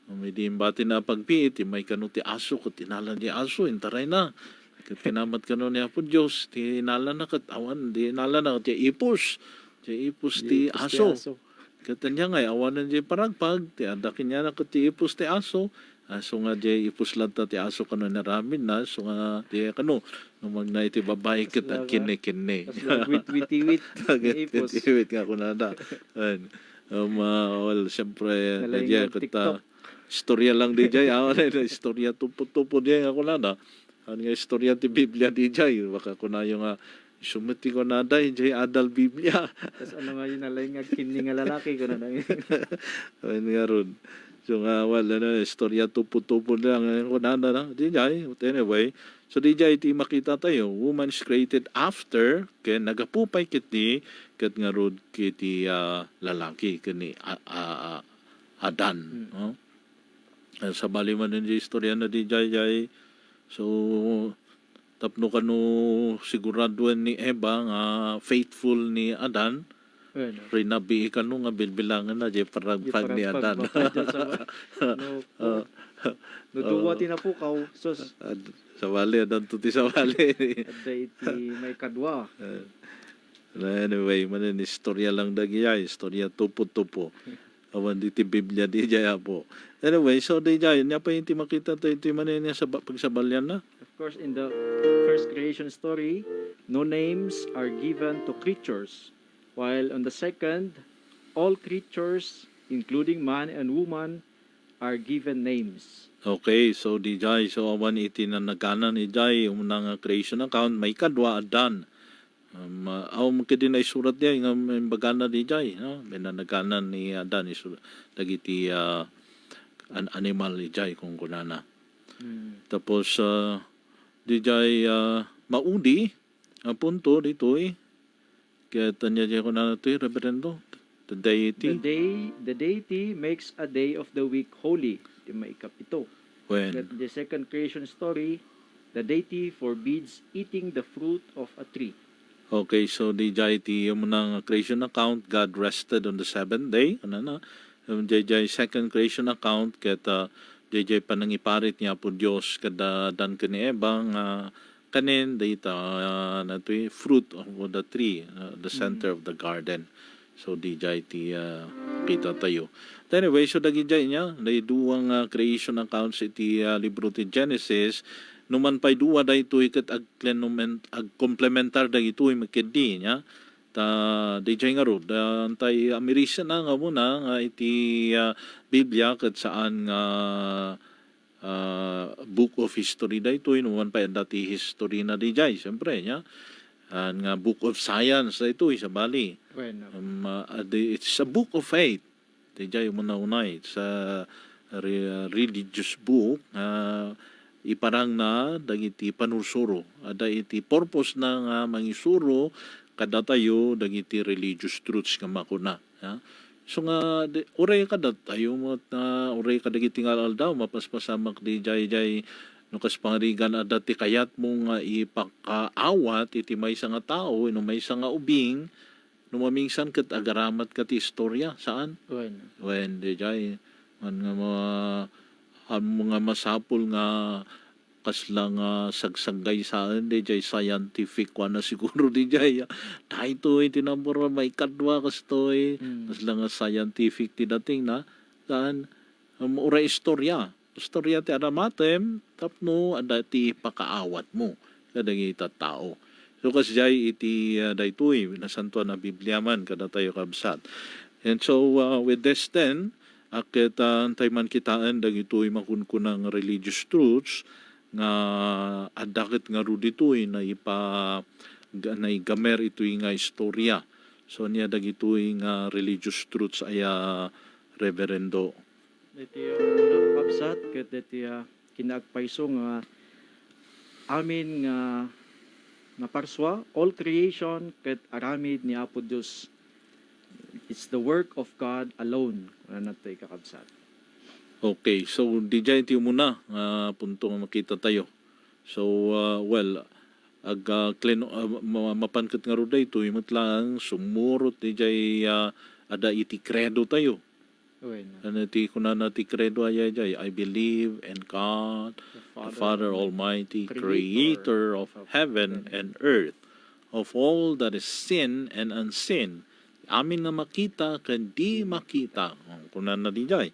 Ngem idi imbati na a pagbiit, immay kano ti aso, ket inala ni aso, intarayna. Ket kinamat kano ni Apo Dios, ti inalana ket awan, di inalana ket ti ipus. Ti ipus ti Ipus ti aso. Aso. Ket ania ngay, awanen di paragpag, ti adda kaniana ket ti ipus ti aso. Aso nga di ipus latta ti aso kano inaramidna, aso nga di kano, no magna iti babai ket Kasla nga, agkinnikinni. Kasla agwitwitiwit ti ipus. Agwitwitiwit nga kunada. Ayan. Um, ah, well, siyempre, Nalaing diay, ket, ah, TikTok. Istorya lang diay, ah, wala na istorya tupo-tupo diay nga kunada. Ano nga istorya ti Biblia diay? Baka kunayo nga, isu met ti kunada, diay adal Biblia. Tas ano nga yung nalaing agkinni nga lalaki, kunada. Ayan nga ron. So nga, wala na, istorya tupo-tupo lang, eh, kunada na. Diay, but anyway, so diay ti makita tayo, woman is created after, ken nagapu pay ket di, ket ngarud ket ti, ah, lalaki, ken ni, ah, ah, ah, Adan, Mm. no? Eh, sabali man iti istorya na di jay, jay. So, tapno kano siguraduen ni Eva nga faithful ni Adan, Bueno. Rinabii kano nga bilbilangan na, di paragpag ni Adan. Di paragpag, baka dyan sa ba-, no, Ah. no, duwa Ah. ti napukaw, sus. Ad-, sabali, adan to ti sabali. Adda iti may kadwa. Eh. Anyway, manen istorya lang dagiya, istorya tupo-tupo. Awan diti Biblia, di jay apo. Anyway, so di jay, nia pay ti makita tayo iti manen nga saba-, pagsabalian na? Of course, in the first creation story, no names are given to creatures, while on the second, all creatures, including man and woman, are given names. Okay, so di jay, so awan iti nanaganan ijay, umuna nga creation account, may kadwa, Adan. Um, ah, aw, kadi naisurat diay nga imbagana di jay, no? Binanaganan ni Adan, isu-, dagiti, ah, an-, animal ijay, kung kunana. Hmm. Tapos, ah, di jay, ah, maudi a punto ditoy, ket ania jay kunana toy, Reverendo? The deity? The day, the deity makes a day of the week holy. Ti maikapito. When? But the second creation story, the deity forbids eating the fruit of a tree. Okay, so di jay ti umuna nga creation account, God rested on the seventh day. Ano na? Um, jay, jay second creation account, ket, ah, jay, jay panangiparit ni Apo Dios kada Adan ken ni Eva nga kanen dayta, ah, natoy fruit of the tree, ah, the center Mm. of the garden. So, di jay ti, ah, kita tayo. But anyway, so dagijay nia, dagiti dua nga creation accounts iti, ah, libro ti Genesis, no man pay dua daytoy ket agklenumen-, agkomplementar dagitoy maikadua nia. Ta, di jay ngarud, ah, antay amirisen nga umuna nga iti, ah, Biblia ket saan nga ah, book of history daytoy, no man pay adda ti history na di jay, siyempre, nia. Ah, nga book of science daytoy, sabali. Bueno. Um, ah, adi, it's a book of faith. Di jay umuna-una, it's a re-, religious book nga iparang na dagiti panursuro. Adda iti purpose na nga mangisuro kadatayo dagiti religious truths nga makuna. Ha? So nga, di, uray kadatayo met nga, uray kadagiti nga al-aldaw, mapaspasamak di jay, jay, no kas pangarigan adda ti kayatmo nga ipakaawat iti maysa nga tao, wenno maysa nga ubing, no mamingsan ket agaramat ka ti istorya, saan? Wen. Wen, di jay, man nga ma-, ammom nga masapul nga kasla nga sagsaggaysaen, di jay scientific, kuana siguro di jay, ah, daytoy ti number one, maikadua kastoy, Mm. kasla nga scientific ti dating na, Saan? Um, uray istorya. Istorya ti aramatem tapno adda ti pakaawatmo kadagiti tattao. So, kasdiay iti, ah, daytoy, Nasantoan a Biblia man kadatayo, kabsat. And so, ah, with this then, a ket, ah, antay man kitaen dagitoy makunkunang religious truths nga adda ket ngarud ditoy naipa-, ga-, naigamer itoy nga istorya. So, ania dagitoy nga religious truths aya, Reverendo? Daytoy, ah, una, kabsat, ket daytoy, ah, kinaagpayso nga amin nga naparsua, all creation ket aramid ni Apo Dios. It's the work of God alone, kunana toy, kakabsat. Okay, so didiay ti umuna nga punto nga makita tayo. So, ah, well, ag-, ah, kleno-, ah, ma-, mapan ket ngarud daytoy met laeng sumurot didiay, ah, adda iti credo tayo. Wen. Ano ti kunana ti credo aya jay? "I believe in God, the Father Almighty, Creator of heaven and earth, of all that is seen and unseen." Amin nga makita ken di makita. Oh, kunana dijay.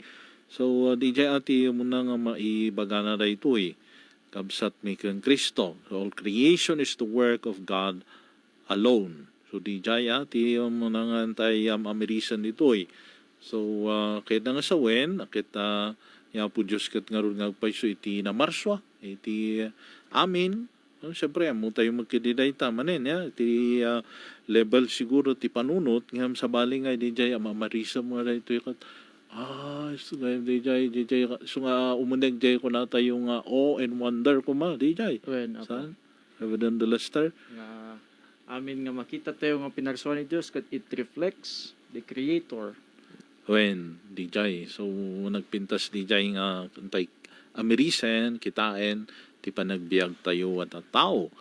So, uh, dijay a ti umuna nga maibagana daytoy. Kabsat mi ken Cristo. So, all creation is the work of God alone. So, dijay, ah, ti, um, nangan tay, um, amirisan ditoy. So, ah, kayat nga sawen, ket, ah, ni Apo Dios ket ngarud nga agpayso iti namarsua, iti amin. No, siyempre, ammo tayo magkidi dayta manen, ya, iti, ah, level siguro ti panunot, ngem sabali nga, dijay, ah, mamarisam nga daytoy ket, ah, isu nga, dijay, dijay, isu nga, umuneg, jay, kuna tayo nga, awe and wonder, kuma, dijay. Wen, apo. Saan? Reverendo Lester? Nga amin nga makita tayo nga pinarsua ni Dios ket it reflects the Creator. Wen, dijay. So, nagpintas dijay nga antay amirisen, kitaen, ti panagbiag tayo a tattao.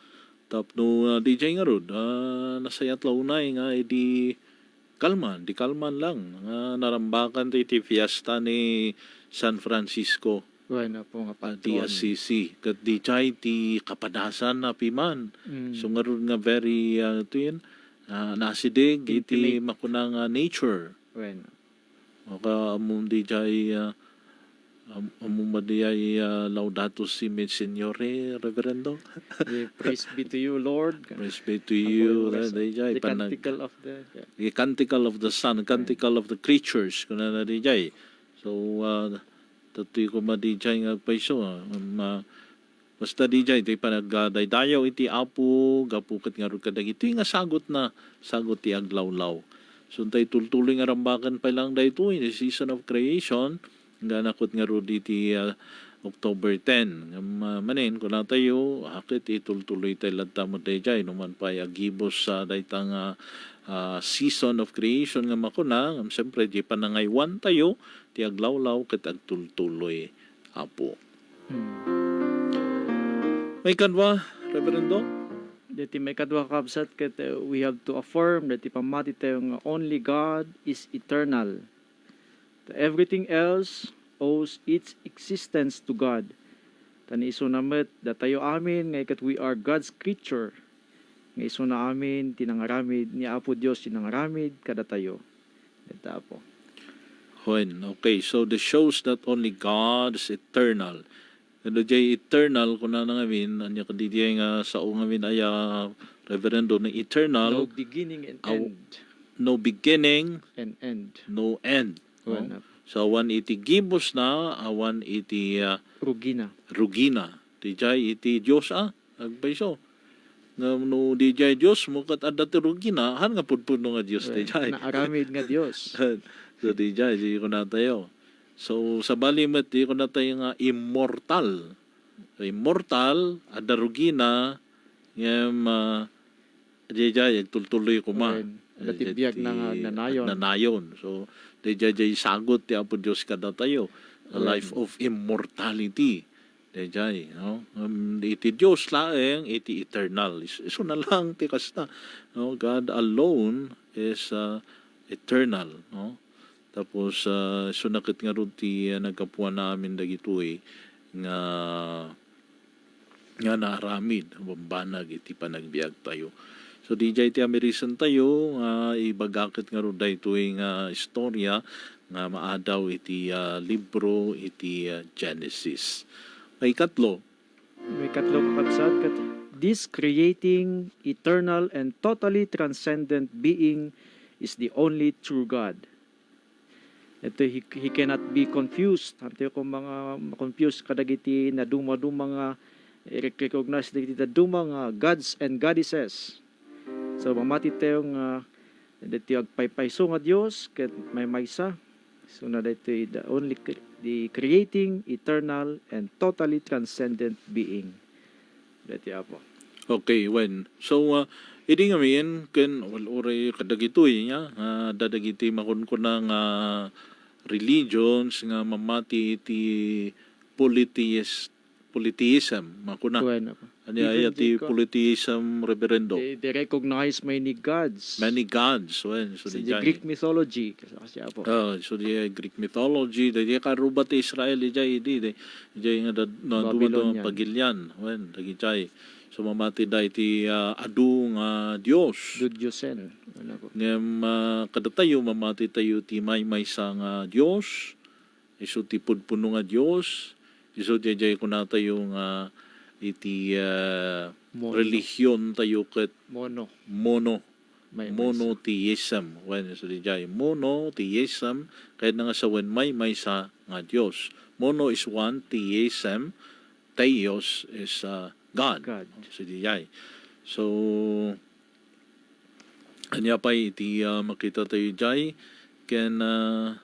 Tapno, ah, dijay ngarud, ah, nasayat la unay nga idi kalman, di kalman lang nga narambakan ti, ti fiesta ni San Francisco, Wen, apo, nga ah, di patron. Assisi. Ket dijay ti kapadasan na piman. Mm. So, ngarud nga very, ah, ito yan, ah, nasideg iti Intimate. Makuna nga nature. Wen. Maka amum dijay, ah, am-, amum dijay, ah, Laudato Si Miserere, Reverendo? The Praise be to you, Lord. Praise be to you, Apo, eh, dijay, the panag-, Canticle of the, yeah. The Canticle of the Sun, Wen. Canticle of the Creatures, kunana dijay. So, ah, datoy koma dijay nga agpayso, ah, um, ah, basta dijay, ti panagdaydayaw iti Apo, gapu ket ngarud kadagitoy nga sagot na, sagot ti aglawlaw. So, intay tultuloy nga rambakan pay lang daytoy, the season of creation, nga nakut ngarud iti, ah, October ten. Ngem, ah, manen, kunatayo, a ket itultuloy tay latta met dayjay, no man pay agibus, ah, dayta nga, ah, season of creation nga makuna, ngem siyempre, di panangaywan tayo, ti aglawlaw ket agtultuloy, Apo. Hmm. Maikadua, Reverendo? Deti maikadua, kabsat, ket, uh, we have to affirm that ti pammati tayo nga only God is eternal. Everything else owes its existence to God. Ta ni isuna met, datayo amin nga iket we are God's creature. Nga isuna amin ti nangaramid, ni Apo Dios ti nangaramid kadatayo. Detta, Apo. Wen, okay. So, this shows that only God is eternal. Kada jay eternal, kunana ngamin, ania kadi jay nga sao ngamin aya, Reverendo, no eternal, No beginning and aw-, end. No beginning, And end. No end, no? Wen, Apo. So, awan iti gibus na, awan iti, ah, Rugina. Rugina. Dijay iti Dios, ah. Agpayso. Ngem no dijay Dios mo ket adda ti rugina, han nga pudpudno nga Dios Wen, dijay? Naaramid nga Dios. So dijay, di kunatayo. So sabali met, di kunatayo nga immortal. So, immortal, adda rugina, ngem, ah, dijay agtultuloy koma. Wen, adda ti Eh, biag ti na nga agnanayon. Agnanayon. So dijay, jay sagot ti Apo Dios kadatayo. A Wen. Life of immortality. Dayjay, no? Um, iti Dios laeng iti eternal. Is-, isuna lang ti kasta, no? God alone is, uh, eternal, no? Tapos, uh, isuna ket ngarud ti, uh, naggapuan amin dagitoy nga, nga naaramid, bambanag iti panagbiag tayo. So, diay ti amerisen tayo nga ibaga ket ngarud daytoy nga istorya nga maadaw iti, ah, libro iti, ah, Genesis. Maikatlo. Maikatlo, kakabsat, ket this creating, eternal, and totally transcendent being is the only true God. Ito, he, he cannot be confused. Antay ko mga ma-confuse kadagiti naduma-duma nga i-recognize dagiti dadduma nga gods and goddesses. So, mamati tayo nga ditoy agpaypayso nga Dios ket maymaysa. So, na ditoy the only cre-, the creating, eternal, and totally transcendent being. Dati, Apo. Okay, wen. So, ah, idi ngamin, ken, well, uray kadagitoy, nia, ah, dadagiti makunkuna nga religions nga mamati iti polytheist-, polytheism, makuna. Wen, Apo. Ania, even aya ti ko-, polytheism, Reverendo? They, they recognize many gods. Many gods, wen. So, so, the diay Greek mythology, kasi, kasi, Apo. Ah, so, the Greek mythology, the, the karuba ti Israel, diay, di, di, diay nga dad-, na Babylonian. Dumaduma pagilian, wen, dagijay. So, mamati da iti, ah, adu nga Dios. Dudiosen. Ano po? Ngem, ah, kadatayo, mamati tayo ti maymaysa nga Dios, isu ti pudpuno nga Dios, isu diay kunatayo nga iti, ah, Mono. Relihion tayo ket Mono. Mono. Maymaysa. Monotheism. Wen, isu diay. Monotheism, kayatna nga sawen maymaysa nga Dios. Mono is one, theism, theos is, uh, God. God. Isu diay. So, ania pay iti, uh, makita tayo diay? Ken, uh,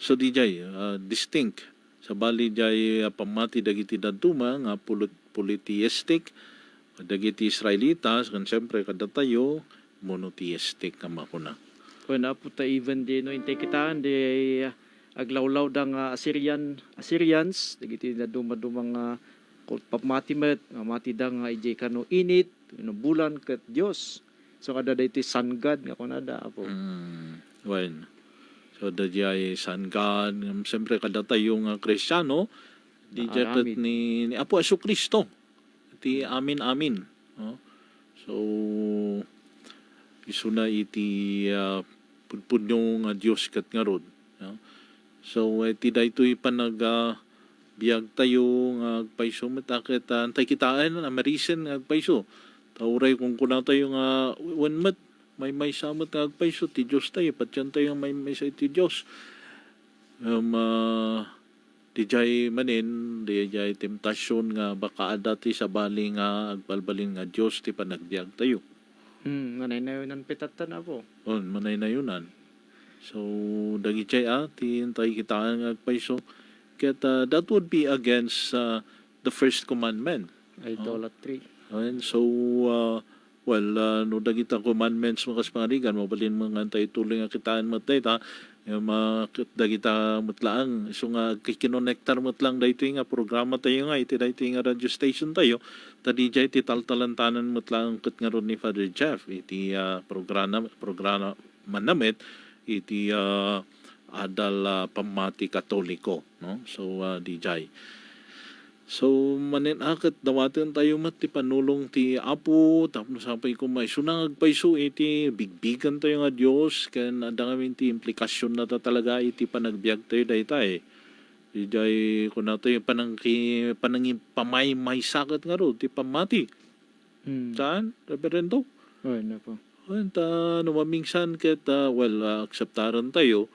so, diay, uh, distinct. Sabali diay, uh, pammati dagiti dadduma nga polit-, polytheistic, dagiti Israelitas, ken siyempre, kadatayo, monotheistic nga makuna. Wen, Apo, ta even di, no, intay kitaan, di, ah, aglawlawda nga Assyrian, Assyrians, dagiti naduma-duma nga kul-, pammati met, nga matida nga idiay kano init, wenno bulan, ket Dios. So, adda daytoy sun god nga kunada, Apo. Mm, wen. So, adda diay sun god, ngem siyempre, kadatayo nga Kristiano, diay ket ni, ni Apo Jesu-Cristo. Ti amin-amin, no? So, isuna iti, ah, pudpudno nga Dios ket ngarud, no? So, iti daytoy panag-, ah, biagtayo nga agpayso met a ket, ah, intay kitaen a marisen nga agpayso. Ta uray kunkunatayo nga wen met, maymaysa met nga agpayso ti Diostayo, patientayo nga maymaysa iti Dios. Em, ah, Diay manen, diay temptasion nga baka adda ti sabali nga agbalbalin nga Dios ti panagbiagtayo. Hmm, manaynayonan pay tattan, Apo. On, manaynayonan. So, dagidiay, ah, ti intay kitaan nga agpayso. Ket, ah, that would be against, ah, the first commandment. Idolatry. And so, ah, Well, ah, no dagita commandments met kas pangarigan, mabalin met nga intay ituloy nga kitaen met dayta, nga ma-, ket dagita met laeng, isu nga agkikinonektar met laeng daytoy nga programa tayo nga iti daytoy nga radio station tayo, ta diay ti taltalantanan met laeng ket ngarud ni Father Jeff iti, ah, programa, programa na met iti, ah, adal, ah, pammati Katoliko, no? So, ah, diay. So, manen-, a, ket dawaten tayo met ti panulong ti Apo, tapno sapay koma isuna nga agpayso iti bigbigen tayo nga Dios, ken adda ngamin ti implikasionna ta talaga iti panagbiag tayo dayta, eh. Diay kuna tayo panangki-, panangipamaymaysa ket ngarud ti pammati. Hmm. Saan, Reverendo? Wen, Apo. Wen, ta no mamingsan ket, ah, well, ah, akseptaren tayo,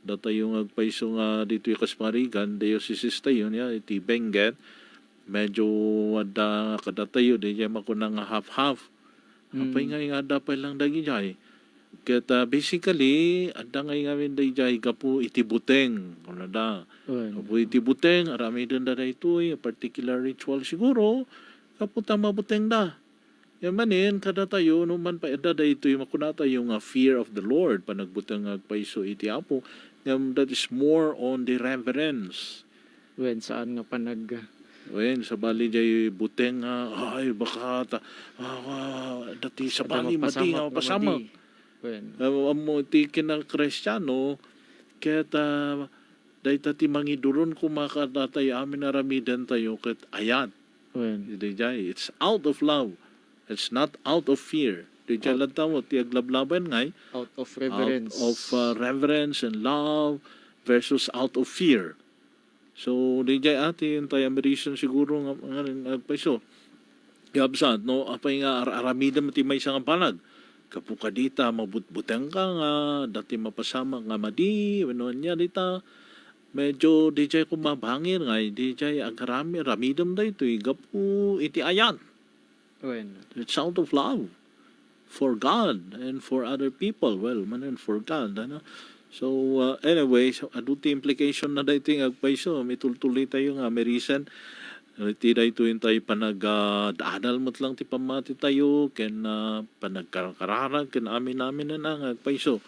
datayo nga agpayso nga ditoy kas pangarigan, diocese tayo, nia, iti Benguet, medyo adda kadatayo, diay makuna nga half-half. Hmm. Apay nga, nga adda pay lang dagidiay. Ket, ah, basically, adda nga ngamin daydiay gapu iti buteng, kunada. Wen. Gapu iti buteng, aramidenda daytoy, particular ritual siguro, gapu ta mabutengda. Ngem manen, kadatayo, no man pay adda daytoy makunatayo nga fear of the Lord, panagbuteng nga agpayso iti Apo, ngem that is more on the reverence. Wen, saan nga panag- Wen, sabali diay buteng nga, ay, baka ta-, ah, ah, dati sabali, madi nga mapasamak, madi. Wen. Ah, ammo ti kinakristiano, ket, ah, dayta ti mangiduron koma kadatayo amin aramiden tayo ket ayat. Wen. Diay, it's out of love. It's not out of fear. Didiay Out- latta ti aglablabay ngay, Out of reverence. Out of, uh, reverence and love versus out of fear. So, didiay a, ti intay a medicine siguro nga, nga, nga agpayso. Kabsat, no, apay nga ar-, aramidem ti maysa nga banag. Gapu kadita, mabutbutengka nga, dati mapasamak nga madi, wenno ania dita, medyo didiay koma bangir nga, didiay agarami-, aramidem daytoy, gapu iti ayat. Wen. It's out of love for God and for other people. Well, manen for God, ano? So, uh, anyway, so, adu ti implication na daytoy nga agpayso, mitultuli tayo nga merisan. Iti daytoy intay panag-, ah, adal met lang ti pammati tayo, ken, ah, panagkarkararag, ken amin-amin na nga agpayso.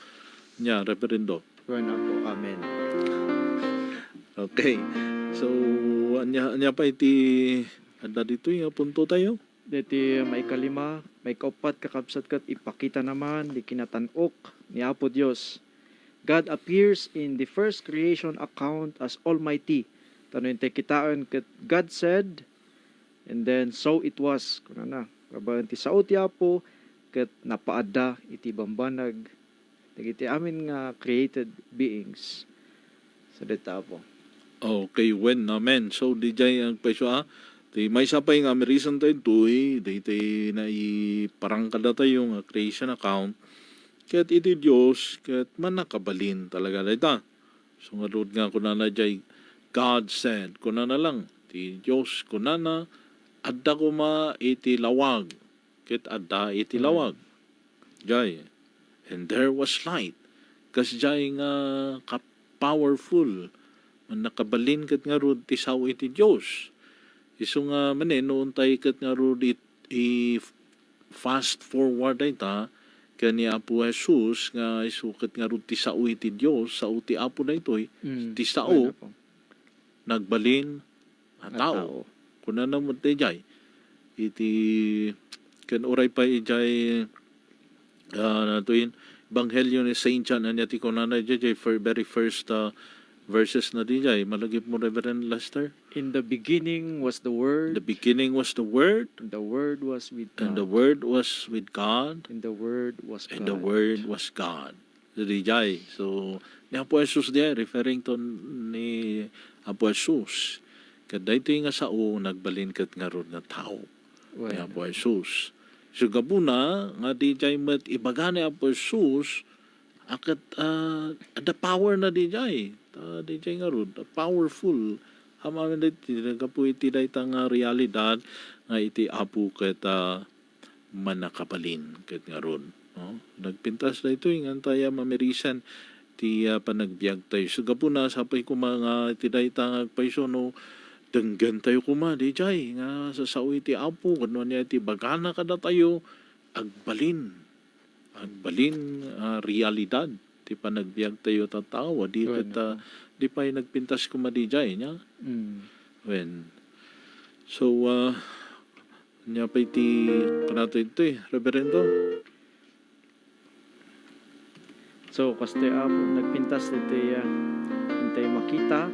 Nia, Reverendo. Wen, Apo. Amen. Okay. So, ania, ania pay ti adda ditoy nga punto tayo? Deti maikalima, maikaupat, kakabsat, ket ipakitana man ti kinatan-ok ni Apo Dios. God appears in the first creation account as Almighty. Ta no intay kitaen ket God said, and then so it was. Kunana, babaen ti sao ti Apo, ket napaadda iti bambanag dagiti amin nga created beings. So, dita, Apo. Okay, wen, amen. So, didiay agpayso a, ti maysa pay nga merisan tayo ditoy, daytoy naiparang kadatayo nga creation account, ket iti Dios, ket mannakabalin talaga dayta. So, ngarud nga kunana jay, God said, kunana lang, ti Dios kunana, adda koma iti lawag, ket adda iti Amen. Lawag. Jay, and there was light. Kasjay nga ka-, powerful, mannakabalin ket ngarud ti sao iti Dios. Isu nga manen, no intay ket ngarud it-, i-fast forward dayta, ken ni Apo Jesus nga isu ket ngarud ti sao iti Dios, sao ti Apo daytoy, Mm, ti sao, wen, Apo. Nagbalin a A tao. Tao. Kunana met dayjay. Iti, ken uray pay idiay, ah, nato in, Ebanghelio ni Saint John, ania ti kunana idiay, fir-, very first, ah, verses na didiay. Malagipmo, Reverend Lester? In the beginning was the Word. The beginning was the Word. And the Word was with God. And the Word was with God. And the Word was God. And the Word was God. So, didiay. So, ni Apo Jesus diay, referring to ni Apo Jesus. Ket daytoy nga sao, nagbalin ket ngarud nga tao ni Wen. Apo Jesus. So, gapuna nga didiay met ibaga ni Apo Jesus, a ket, ah, adda power na didiay. Ta didiay ngarud, powerful. Amin daytoy, gapu iti dayta nga realidad nga iti Apo ket, ah, mannakabalin ket ngarud, no? Nagpintas daytoy nga intay a mamirisan ti, ah, panagbiag tayo. So, gapuna, sapay koma nga iti dayta nga agpayso, no, denggen tayo koma, didiay, nga sasao iti Apo, ken no ania iti ibagana kadatayo, agbalin. Agbalin, ah, realidad ti panagbiag tayo tattao. Di Wen, ket, ah, Apo. Di pay nagpintas koma didiay, nia? Mm. Wen. So, ah, Ania pay ti kunatayo ditoy, Reverendo? So, kastoy, Apo, nagpintas ditoy, ah, intay makita,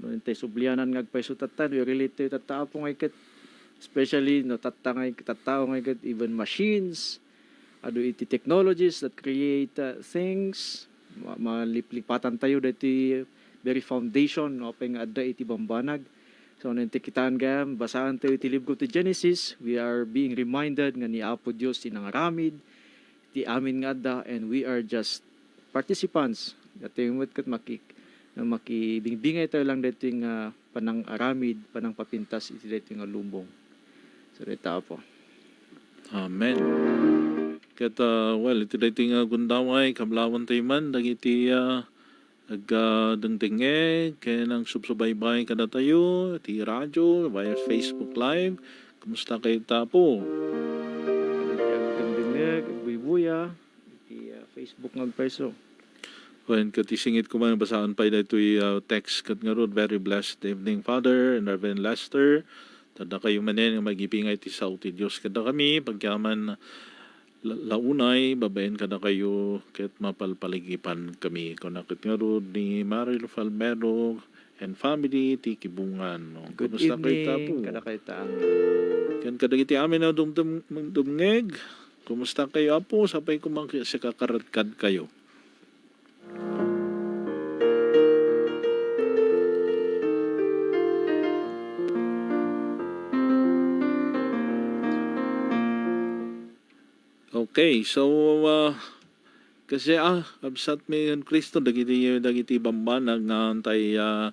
intay sublianan nga agpayso tatta, we relate to tatta, Apo, ngay ket, especially, no, tatta ngay, tattao ngay ket, even machines, adu iti technologies that create, uh, things. Ma-, maliplipatan tayo daytoy very foundation, no, apay nga adda iti bambanag. So, no, iti kitaan gayam, basaan tayo iti libro ti Genesis, we are being reminded nga ni Apo Dios ti nangaramid ti amin nga adda, and we are just participants. Daytoy met ket maki-, makibingbingay tayo lang daytoy nga panangaramid, panangpapintas iti daytoy nga lubong. So, dayta, Apo. Amen. Ket, ah, well, iti daytoy nga gundaway, kablaawan tayo man dagiti, ah, ag-, ah, dengdengngeg ken agsubsubaybay kadatayo iti radio, via Facebook Live. Kumusta kayo, Apo? Dagiti agdengdengngeg, agbuybuya iti, ah, Facebook nga agpayso. Wen, ket isingit koma, basaan pay daytoy, ah, text ket ngarud, "Very blessed evening, Father and Reverend Lester. Tadda kayo manen nga mangibingay ti sao ti Dios kadakami, pagyaman la-, launay, babaen kadakayo, ket mapalpaligipan kami." Kuna ket ngarud ni Maril Falmero, and family ti Kibungan, no? Good Kumusta kayo, evening, Apo? Kadakayo ta. Ken kadagiti amin a dumdum-, dumngeg, kumusta kayo, Apo? Sapay ko man sika karadkad kayo. Okay, so, ah, kasi, ah, kabsat mi ken Cristo, dagiti, dagiti bambanag nga antay, ah,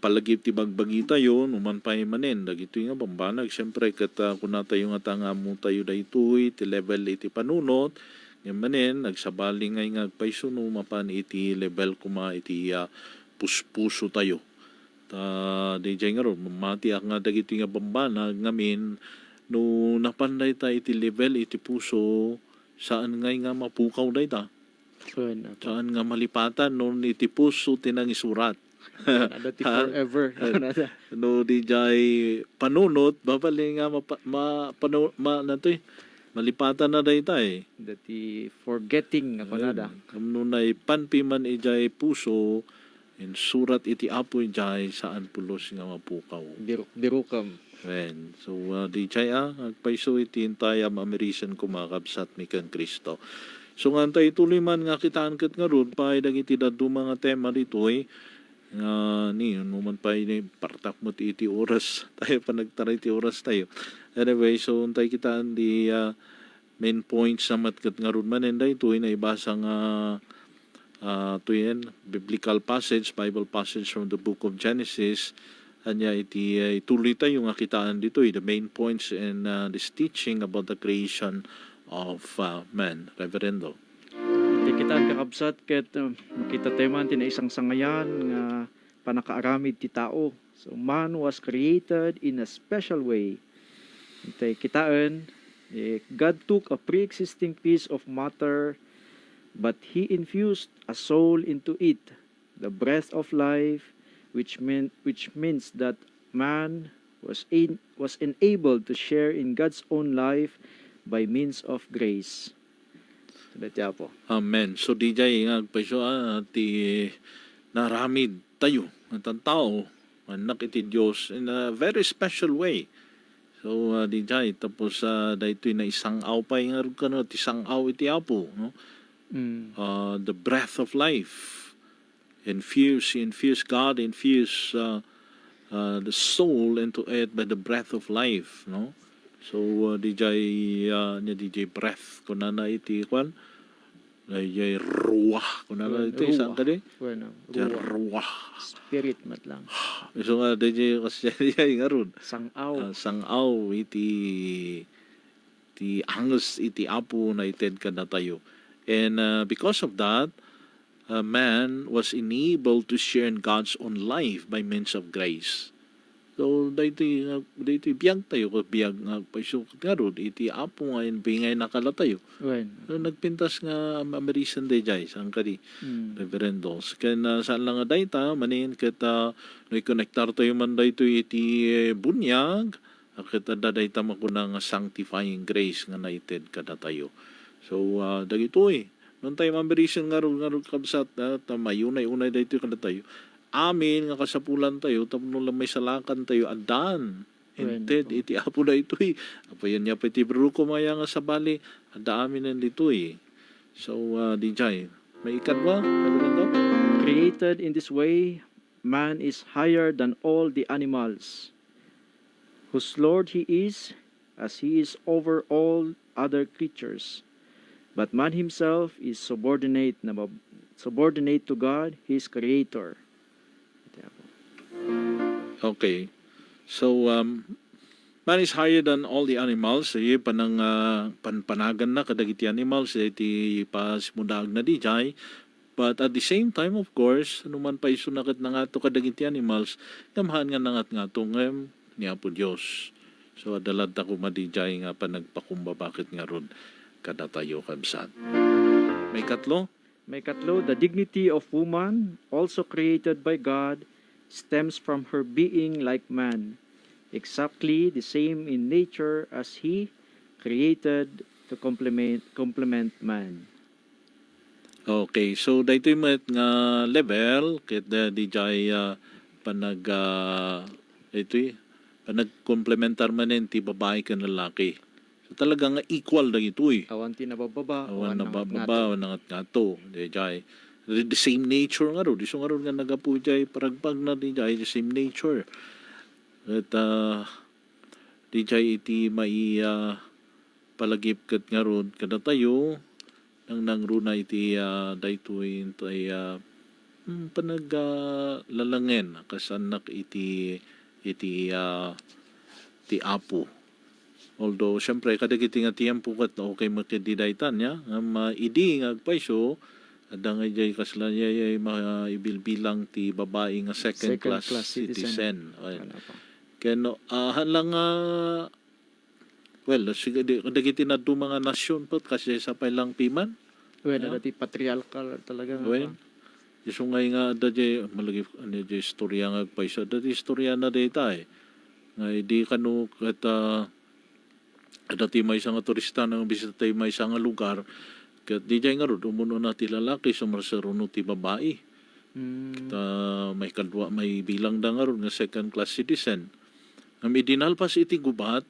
palagip ti bagbagi tayo, numan pay manen, dagitoy nga bambanag, siyempre, ket, ah, kuna tayo nga ta nga ammo tayo daytoy, ti level iti panunot, ngem manen, nagsabali ngay nga agpayso no mapan iti level kuma iti, ah, puspuso tayo. Ta, diay ngarud, mamatiak nga dagitoy nga bambanag ngamin, no napan dayta iti level iti puso, saan ngay nga mapukaw dayta. Wen, Apo. Saan nga malipatan no iti puso ti nangisurat. Ada ti Ha? forever. Ha? No, diay panunot, babali nga mapa-, ma-, panu-, ma-, ano to eh, malipatan na dayta eh. Dati forgetting, ako nada. Wen, kam no naipan pi man idiay puso, insurat iti Apo idiay, saan pulos nga mapukaw. Biruk-birukam. Wen. So, ah, diay, ah, agpayso iti intay a mamirisen kuma, kabsat mi ken Cristo. So, nga antay ituloy man nga kitaan ket ngarud pay dagiti dadduma nga tema ditoy, nga ni, no man pay ni, partak met iti oras tayo, panagtaray ti oras tayo. Anyway, so, antay kitaan di, ah, main points na met ket ngarud manen daytoy naibasa nga, ah, to yan, biblical passage, Bible passage from the book of Genesis. Ania iti, ah, ituloy tayo nga kitaan ditoy, the main points in, ah, this teaching about the creation of, ah, man. Reverendo. Iti kitaan, kakabsat, ket, uh, makita tayo man ti naisangsangayan nga panakaaramid ti tao. So, man was created in a special way. Intay kitaen, eh, God took a pre-existing piece of matter, but He infused a soul into it, the breath of life, which mean, which means that man was in, was enabled to share in God's own life by means of grace. Salamat, Apo. Amen. So, diay nga agpayso, ah, ti naramid tayo, nga tao, annak iti Dios in a very special way. So, ah, diay, tapos, ah, daytoy naisang-aw pay nga rugkano, ti sang-aw iti Apo, no? Mm. Ah, the breath of life. Infuse, infuse, God infuse, ah, ah, the soul into it by the breath of life, no? So, ah, diay, ah, nia diay breath, kunana iti, kwan? Diay ruah, kunana Wen, iti, saan ruah. kadi? Bueno, Diay ruah. Ruah. Spirit met lang. So nga, diay, kasi diay ngarud. Sang-aw. Ah, sang-aw iti, ti anges iti Apo naited kadatayo. And, ah, because of that, ah, man was enabled to share in God's own life by means of grace. So, daytoy nga, daytoy biag tayo, ket biag nga agpayso ket ngarud, iti Apo nga inbingay na kadatayo. Wen. So, nagpintas nga am-, amerisen daydiay, saan kadi, Mm. Reverend Dons. Ken, ah, saan lang nga dayta, manen ket, ah, no ikonektar tayo man daytoy iti, eh, buniag, ah, ket adda dayta makuna nga sanctifying grace nga naited kadatayo. So, ah, dagitoy, no intay mamirisen ngarud, ngarud, kabsat, ah, ta mayunay-unay daytoy kadatayo. Amin nga kasapulan tayo, tapno la maisalakan tayo, addan. Wen, Inted, Apo. iti Apo daytoy. Apayen nia pay ti Bruko maya nga sabali, adda aminen ditoy. So, ah, diay, maikadua, Reverendo? Created in this way, man is higher than all the animals, whose Lord he is, as he is over all other creatures. But man himself is subordinate, nabab-, subordinate to God, his creator. Okay. So, um, man is higher than all the animals. Sige, panang, ah, panpanagan na kadagiti animals, iti pasimudaag na diay. But at the same time, of course, no man pay isu na ket nangato kadagiti animals, ngem haan nga nangatngato ngem ni Apo Dios. So, adda latta koma diay nga panagpakumbaba ket ngarud kadatayo, kabsat. Maikatlo? Maikatlo, the dignity of woman, also created by God, stems from her being like man, exactly the same in nature as he, created to complement, complement man. Okay, so daytoy met nga level ket, uh, diay, uh, panag, ah, itoy, panagkomplementar manen ti babai ken lalaki. So, talaga nga equal dagitoy. Awan ti nabababa, Awan awan nabababa, nangatngato. Awan nangatngato. Dayjay. The, the same nature ngarud. Isu ngarud nga naggapu jay paragpagna dayjay, the same nature. Ket, ah, dayjay iti mai-, ah, palagip ket ngarud kadatayo, nangnangruna iti, ah, daytoy, intay, ah, hmm, panag, ah, lalangen, kasannak iti, iti, ah, ti Apo. Although, siyempre, kadagiti nga tiempo ket okay met ketdi dayta, nia? Ngem, ah, idi nga agpayso, adda nga idiay kasla, yay, yay, maibilbilang ti babai nga second Second class class citizen. citizen. Ayan. Ano pa? Ken, ah, haan lang nga, well, sige, di, dagiti nadduma nga nasion pet, kas diay sapay lang piman. Well, Yeah. adda ti patriarchal talaga nga Well, pa. isu ngay nga adda jay, malagip, ano, jay istorya nga agpayso. Adda ti istorya na dayta, eh. Nga idi kano ket, ah, adda ti maysa nga turista nga bisita ti maysa nga lugar, ket diay ngarud, umun-una ti lalaki, sumarsaruno ti babai. Mm. Ket, ah, maikadua, maibilangda ngarud nga second class citizen. Ngem idi nalpas iti gubat,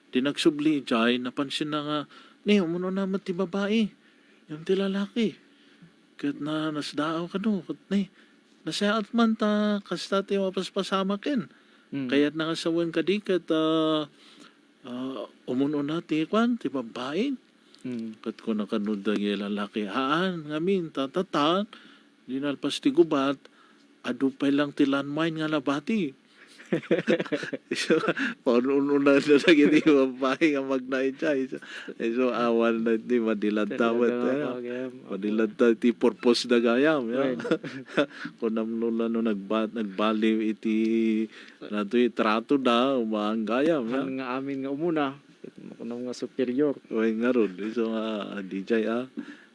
di nagsubli idiay, napansinna nga, ni, umun-una met ti babai, ngem ti lalaki. Ket na, nasdaaw kano, ket ni, nasayaat man ta, kasta ti mapaspasamaken. Mm. Kayatna nga sawen kadi, ket, ah, ah, umun-una ti, kuan, ti babai. Mm. Ket kuna kano dagiti lalaki, haan, ngamin, ta, ta, ta, di nalpas ti gubat, adu pay lang ti landmine nga nabati. Isu, paun-unan na dagiti babai nga magna idiay. Isu, isu, awan na ti madiladta met, Talaga nga ano? pa, gayam. Apo. Madiladta ti purpose da gayam, ya. Wen. Kunam no la no nagba-, nagbaliw iti, ano to, trato da, umaan gayam, ya. Han nga amin nga umuna, ket makunam nga superior. Wen ngarud, isu nga, ah, diay, ah.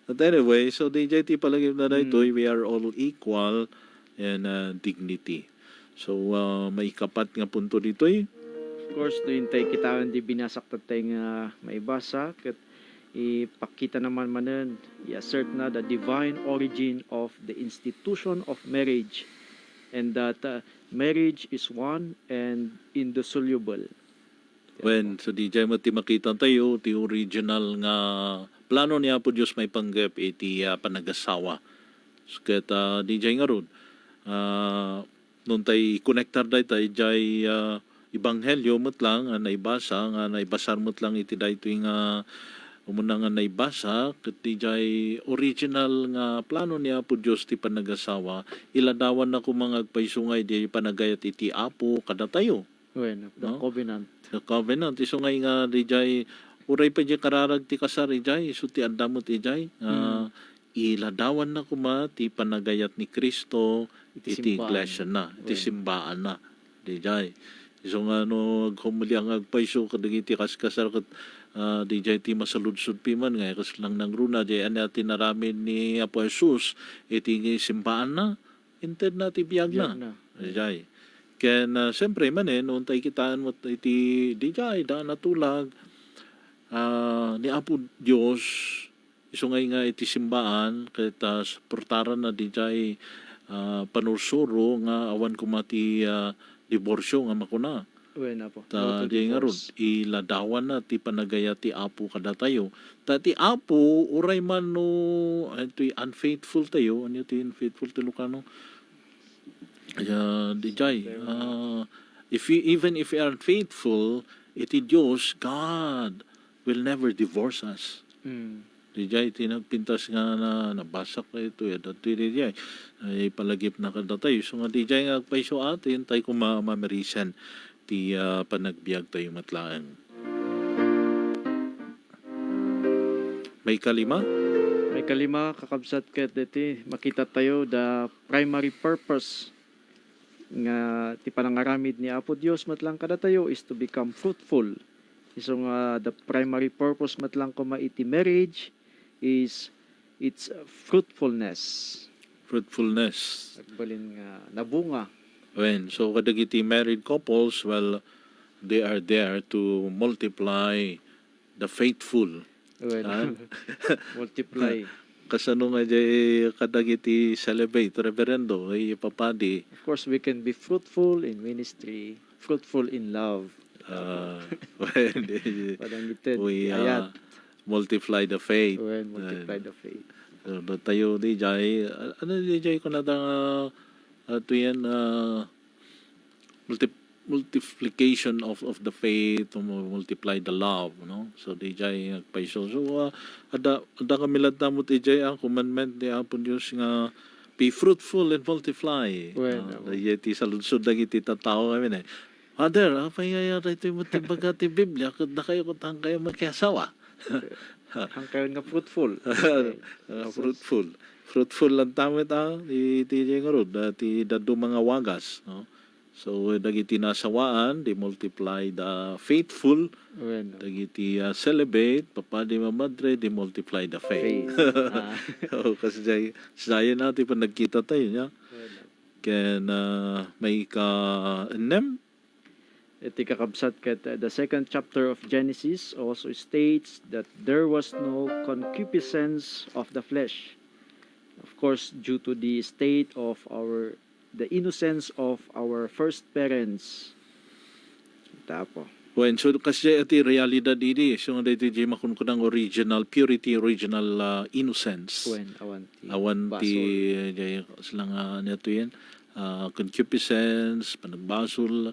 But anyway, so diay ti palagipna daytoy, Mm. we are all equal in, uh, dignity. So, uh, maikapat nga punto ditoy. Of course, no intay kitaen ti binasak tattay nga maibasa, ket ipakita naman manen, i-assert na the divine origin of the institution of marriage, and that, uh, marriage is one and indissoluble. Wen, so diay met ti makita tayo, ti original nga plano ni Apo Dios maipanggep iti, ah, panagasawa. Ket, ah, diay ngarud, ah, no intay konektar dayta idiay, ah, ebanghelio met lang nga naibasa, nga naibasar met lang iti daytoy nga umuna nga naibasa, ket diay original nga plano ni Apo Dios ti panagasawa, iladawanna koma nga agpayso nga idiay panagayat iti Apo kadatayo. Wen, the No? covenant. The covenant. Isu ngay nga diay, uray pay diay kararag ti kasar idiay, isu ti adda met idiay, nga Mm. iladawanna koma ti panagayat ni Cristo Iti iti simbaanna. iglesiana, iti Wen. simbaanna. Diay. Isu nga no aghumuli nga agpayso kadagiti kaskasar ket, ah, diay ti masaludsod piman nga kas lang nangruna, diay ania ti naramid ni Apo Jesus iti simbaanna? Intedna ti biagna. Biagna. Diay. Ken, ah, siyempre manen, no intay kitaen met iti diay, da natulag, ah, ni Apo Dios, isu ngay nga iti simbaan, ket, ah, suportaranna diay, ah, panursuro nga awan koma ti, ah, diborsio nga makuna. Wen, Apo. Ta No to diay ngarud, divorce. Iladawanna ti panagayat ti Apo kadatayo. Ta ti Apo, uray man no, ay, toy unfaithful tayo, ania ti unfaithful ti Ilocano? Ah, diay, Very ah, if we, even if we are unfaithful, iti Dios, God will never divorce us. Mm. Diay ti nagpintas nga na, nabasa ko ito, ya, dati diay. Ay, palagip na kadatayo. So nga diay nga agpayso ati, intay ko ma-, mamarisen ti, ah, panagbiag tayo met laeng. Maikalima? Maikalima, kakabsat, ket deti, makita tayo the primary purpose nga ti panangaramid ni Apo Dios met lang kadatayo is to become fruitful. Isu nga the primary purpose met lang koma iti marriage is its fruitfulness. Fruitfulness. Agbalin nga nabunga. Wen, so kadagiti married couples, well, they are there to multiply the faithful. Wen. Ah? Multiply. kasano nga diay kadagiti celibate, Reverendo, ay papadi? Of course, we can be fruitful in ministry, fruitful in love. Ah, well, Padang ited, we, ayat. Ah, multiply the faith. Well, multiply the faith. So, datayo di jay, a-, ano di jay kunada nga, ah, to yan, ah, multi-, multiplication of, of the faith, to mu-, multiply the love, no? So, di jay agpayso. So, ah, ada, ada kami latta mo ti jay, ah, commandment ni Apo Dios nga, "Be fruitful and multiply." Well, ah, oo. Dayjay ti saludsod dagiti tattao kami, eh. "Father, apay nga daytoy met ti baga ti Biblia, ket dakayo ket haankayo makiasawa?" Haankayo nga fruitful. Ah, fruitful. Fruitful lang tamet, ah, iti, iti ngarud, ah, ti dadduma nga wagas, no? So, dagiti nasawaan, they multiply the faithful. Bueno. Dagiti, ah, celibate, papadi mamadre, they multiply the faith. Faith. Ah. O, kasi jay, sayan na ti panagkita tayo, niya. Bueno. Ken, ah, maika-ennem. Iti kakabsat ket, uh, the second chapter of Genesis also states that there was no concupiscence of the flesh. Of course, due to the state of our, the innocence of our first parents. Tapo. Wen, so, kasi iti realidad idi, so, nga daytoy di makunkuna nga original purity, original, ah, innocence. Wen, awan ti Awan ti, basol. Jay, sila nga, ano to yan? Ah, concupiscence, panagbasol,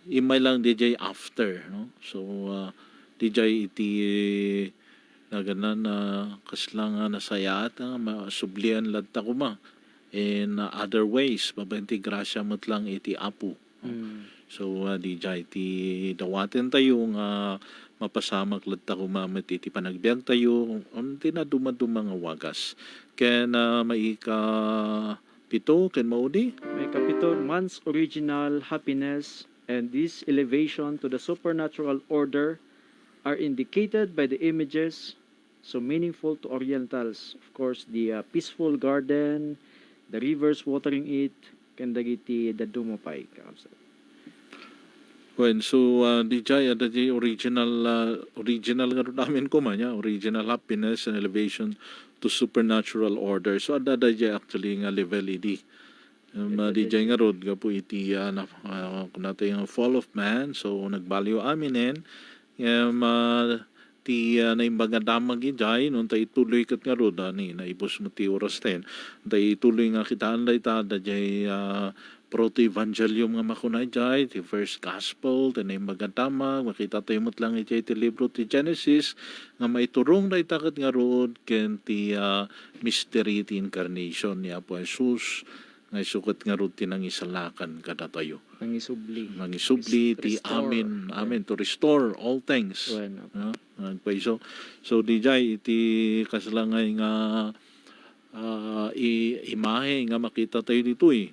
imay lang di jay after, no? So, ah, di jay iti naganan, ah, kasla nga nasayaat, ah, masublian latta koma in, ah, other ways, babaen ti grasia met lang iti Apo, no? Mm. So, ah, di jay ti dawaten tayo nga mapasamak latta koma met iti panagbiag tayo, on ti naduma-duma nga wagas. Ken, ah, maika pito ken maudi? Maikapito, man's original happiness and this elevation to the supernatural order are indicated by the images so meaningful to Orientals. Of course, the, uh, peaceful garden, the rivers watering it, ken dagiti dadduma pay, kakabsat. Wen, so, ah, di jay, adda di original, ah, original nga rud amin koma, ya, original happiness and elevation to supernatural order. So, adda, adda jay actually nga level idi. Um, ah, di jay ngarud, gapu iti, ah, na, ah, kunatay nga fall of man, so, nagbaliw aminen. Ngem, ah, ti, ah, Naimbag a Damag idiay, no, ta ituloy ket ngarud, ah, ni, naibus met ti oras tayo. Ta ituloy nga kitaan dayta, dayjay, ah, proto-evangelium nga makuna idiay, ti first gospel, ti Naimbag a Damag, makita tayo met lang idiay ti libro ti Genesis, nga maiturong dayta ket ngarud, ken ti, ah, mystery ti incarnation ni Apo Jesus, nga isu ket ngarud ti nangisalakan kadatayo. Nangisubli. Nangisubli ti Restore. Amen. Yeah. Amen. To restore all things. Bueno. No? Agpayso. So, di jay, iti kasla nga, ah, i-, imahe nga makita tayo ditoy.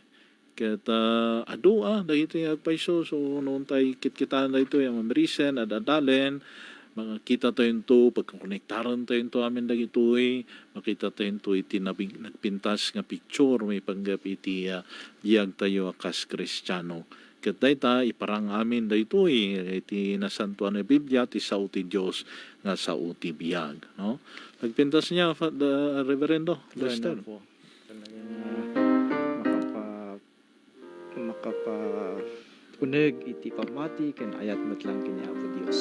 Ket, ah, adu, ah, dagitoy nga agpayso. So, no, intay kitkitaan daytoy, a mamirisen, ad-adalen, makita tayo into, pagkakonektaran tayo into amin dagitoy, makita tayo into iti nabing-, nagpintas nga picture, maipanggep iti, ah, biag tayo a kas Kristiano. Ket dayta, iparang amin daytoy, iti Nasantoan a Biblia, ti sao ti Dios nga sao ti biag, no? Nagpintas niya, Fa-, the Reverendo Lester. Bueno po. Talagang, ah, makapa-, makapauneg iti pammati ken ayat met lang ken ni Apo Dios.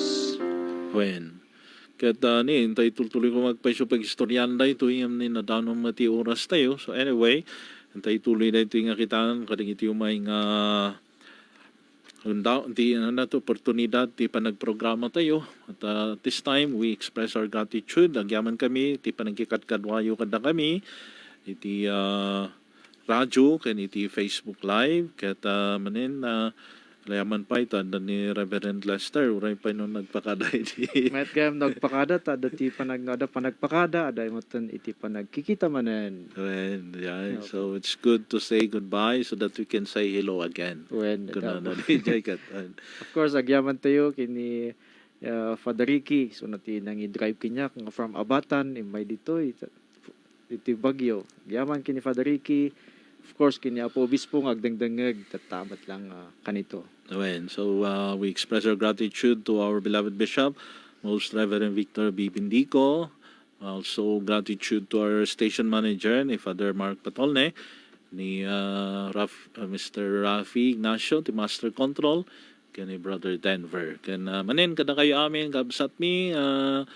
Wen. Ket, ah, ni, intay tultuloy ko magpayso pag-istoryan daytoy, ngem ni, nadanon met ti oras tayo. So, anyway, intay tuloy daytoy nga kitaan kadagiti umay nga, unda-, ti, ano na to, oportunidad ti panagprograma tayo. At, ah, at this time, we express our gratitude. Agyaman kami ti panagkikadkaduayo kadakami iti, ah, radyo ken iti Facebook Live. Ket, ah, manen, ah, agyaman pay ta adda ni Reverend Lester, uray pay no nagpakada iti Met gayam nagpakada, ta adda ti panag-, adda panagpakada, adda metten iti panagkikita manen. Wen, yeah. Okay. So, it's good to say goodbye so that we can say hello again. Wen, kunana ni Jay ket, ah. Of course, agyaman tayo kini, ah, Father Ricky, so, na ti nangi-drive kaniak nga from Abatan, immay ditoy, iti Baguio. Agyaman kini Father Ricky, of course, kini Apo Obispo nga agdengdengngeg, tatta met lang, ah, kanito. Amen. So, uh, we express our gratitude to our beloved Bishop, Most Reverend Victor B. Bindico, Also, gratitude to our station manager, ni Father Mark Patolne, ni, ah, Raf-, ah, Mister Rafi Ignacio, ti Master Control, ken ni Brother Denver. Ken, ah, manen kadakayo amin, kabsatmi, ah,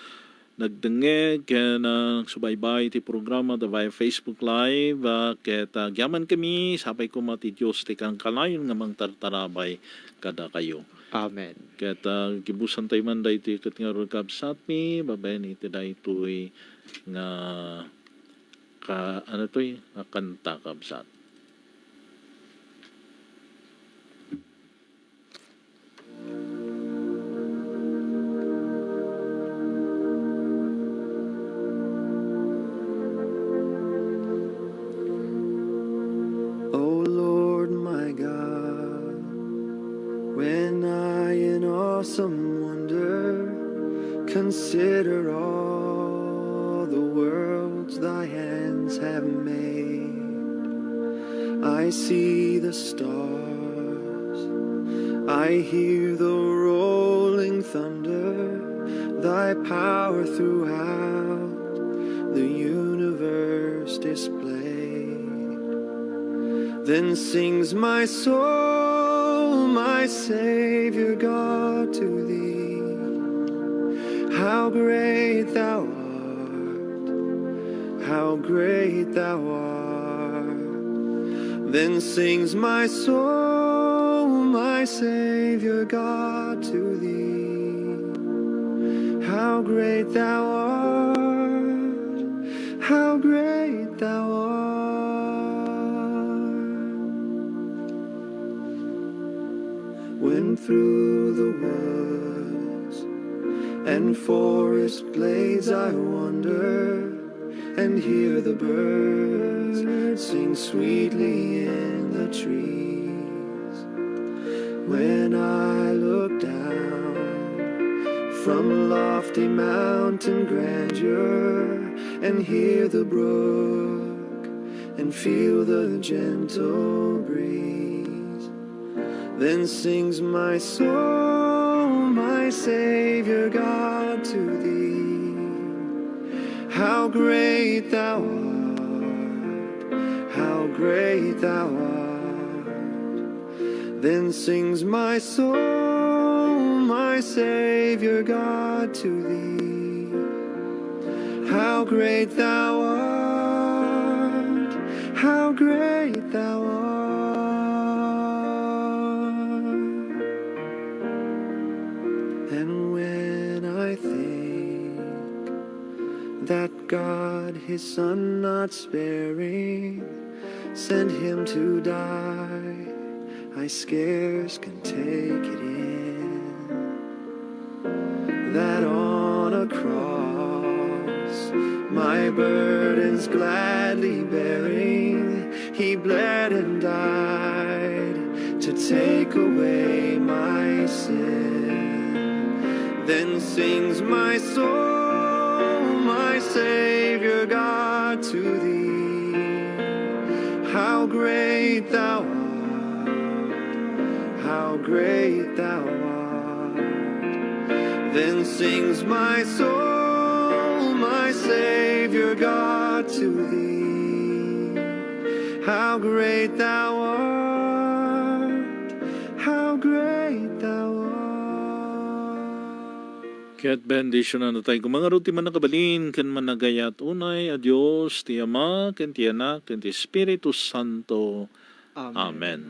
nagdengngeg ken, ah, nagsubaybay ti programa da via Facebook Live, ah, ket, ah, agyaman kami, sapay koma ti Dios ti kankanayon nga mangtartarabay kadakayo. Amen. Ket, ah, gibusantayo man daytoy ket ngarud, kabsatmi, babaen iti daytoy nga ka-, ano toy, nga kanta, kabsat. O Lord my God, when I in awesome wonder consider all the worlds thy hands have made, I see the stars, I hear the rolling thunder, thy power throughout the universe displayed. Then sings my soul, my Savior God, to thee, how great thou art, how great thou art. Then sings my soul, my Savior God, to thee, how great thou art, how great thou art. When through the woods and forest glades I wander, and hear the birds sing sweetly in the trees. When I look down from lofty mountain grandeur and hear the brook and feel the gentle breeze, then sings my soul, my Savior God, to thee, how great thou art, how great thou art. Then sings my soul, my Savior God, to thee, how great thou art, how great thou art. And when I think that God his Son not sparing sent him to die, I scarce can take it in that on a cross, my burdens gladly bearing, he bled and died to take away my sin. Then sings my soul, my Savior God, to thee, how great thou art, how great thou art. Then sings my soul, my Savior God, to thee, how great thou art, how great thou art. Ket bendisyonannatayo koma ngarud ti Mannakabalin ken Mannakayat, unay a Dios, ti Ama, ken ti Anak, ken ti Espiritu Santo. Amen. Amen.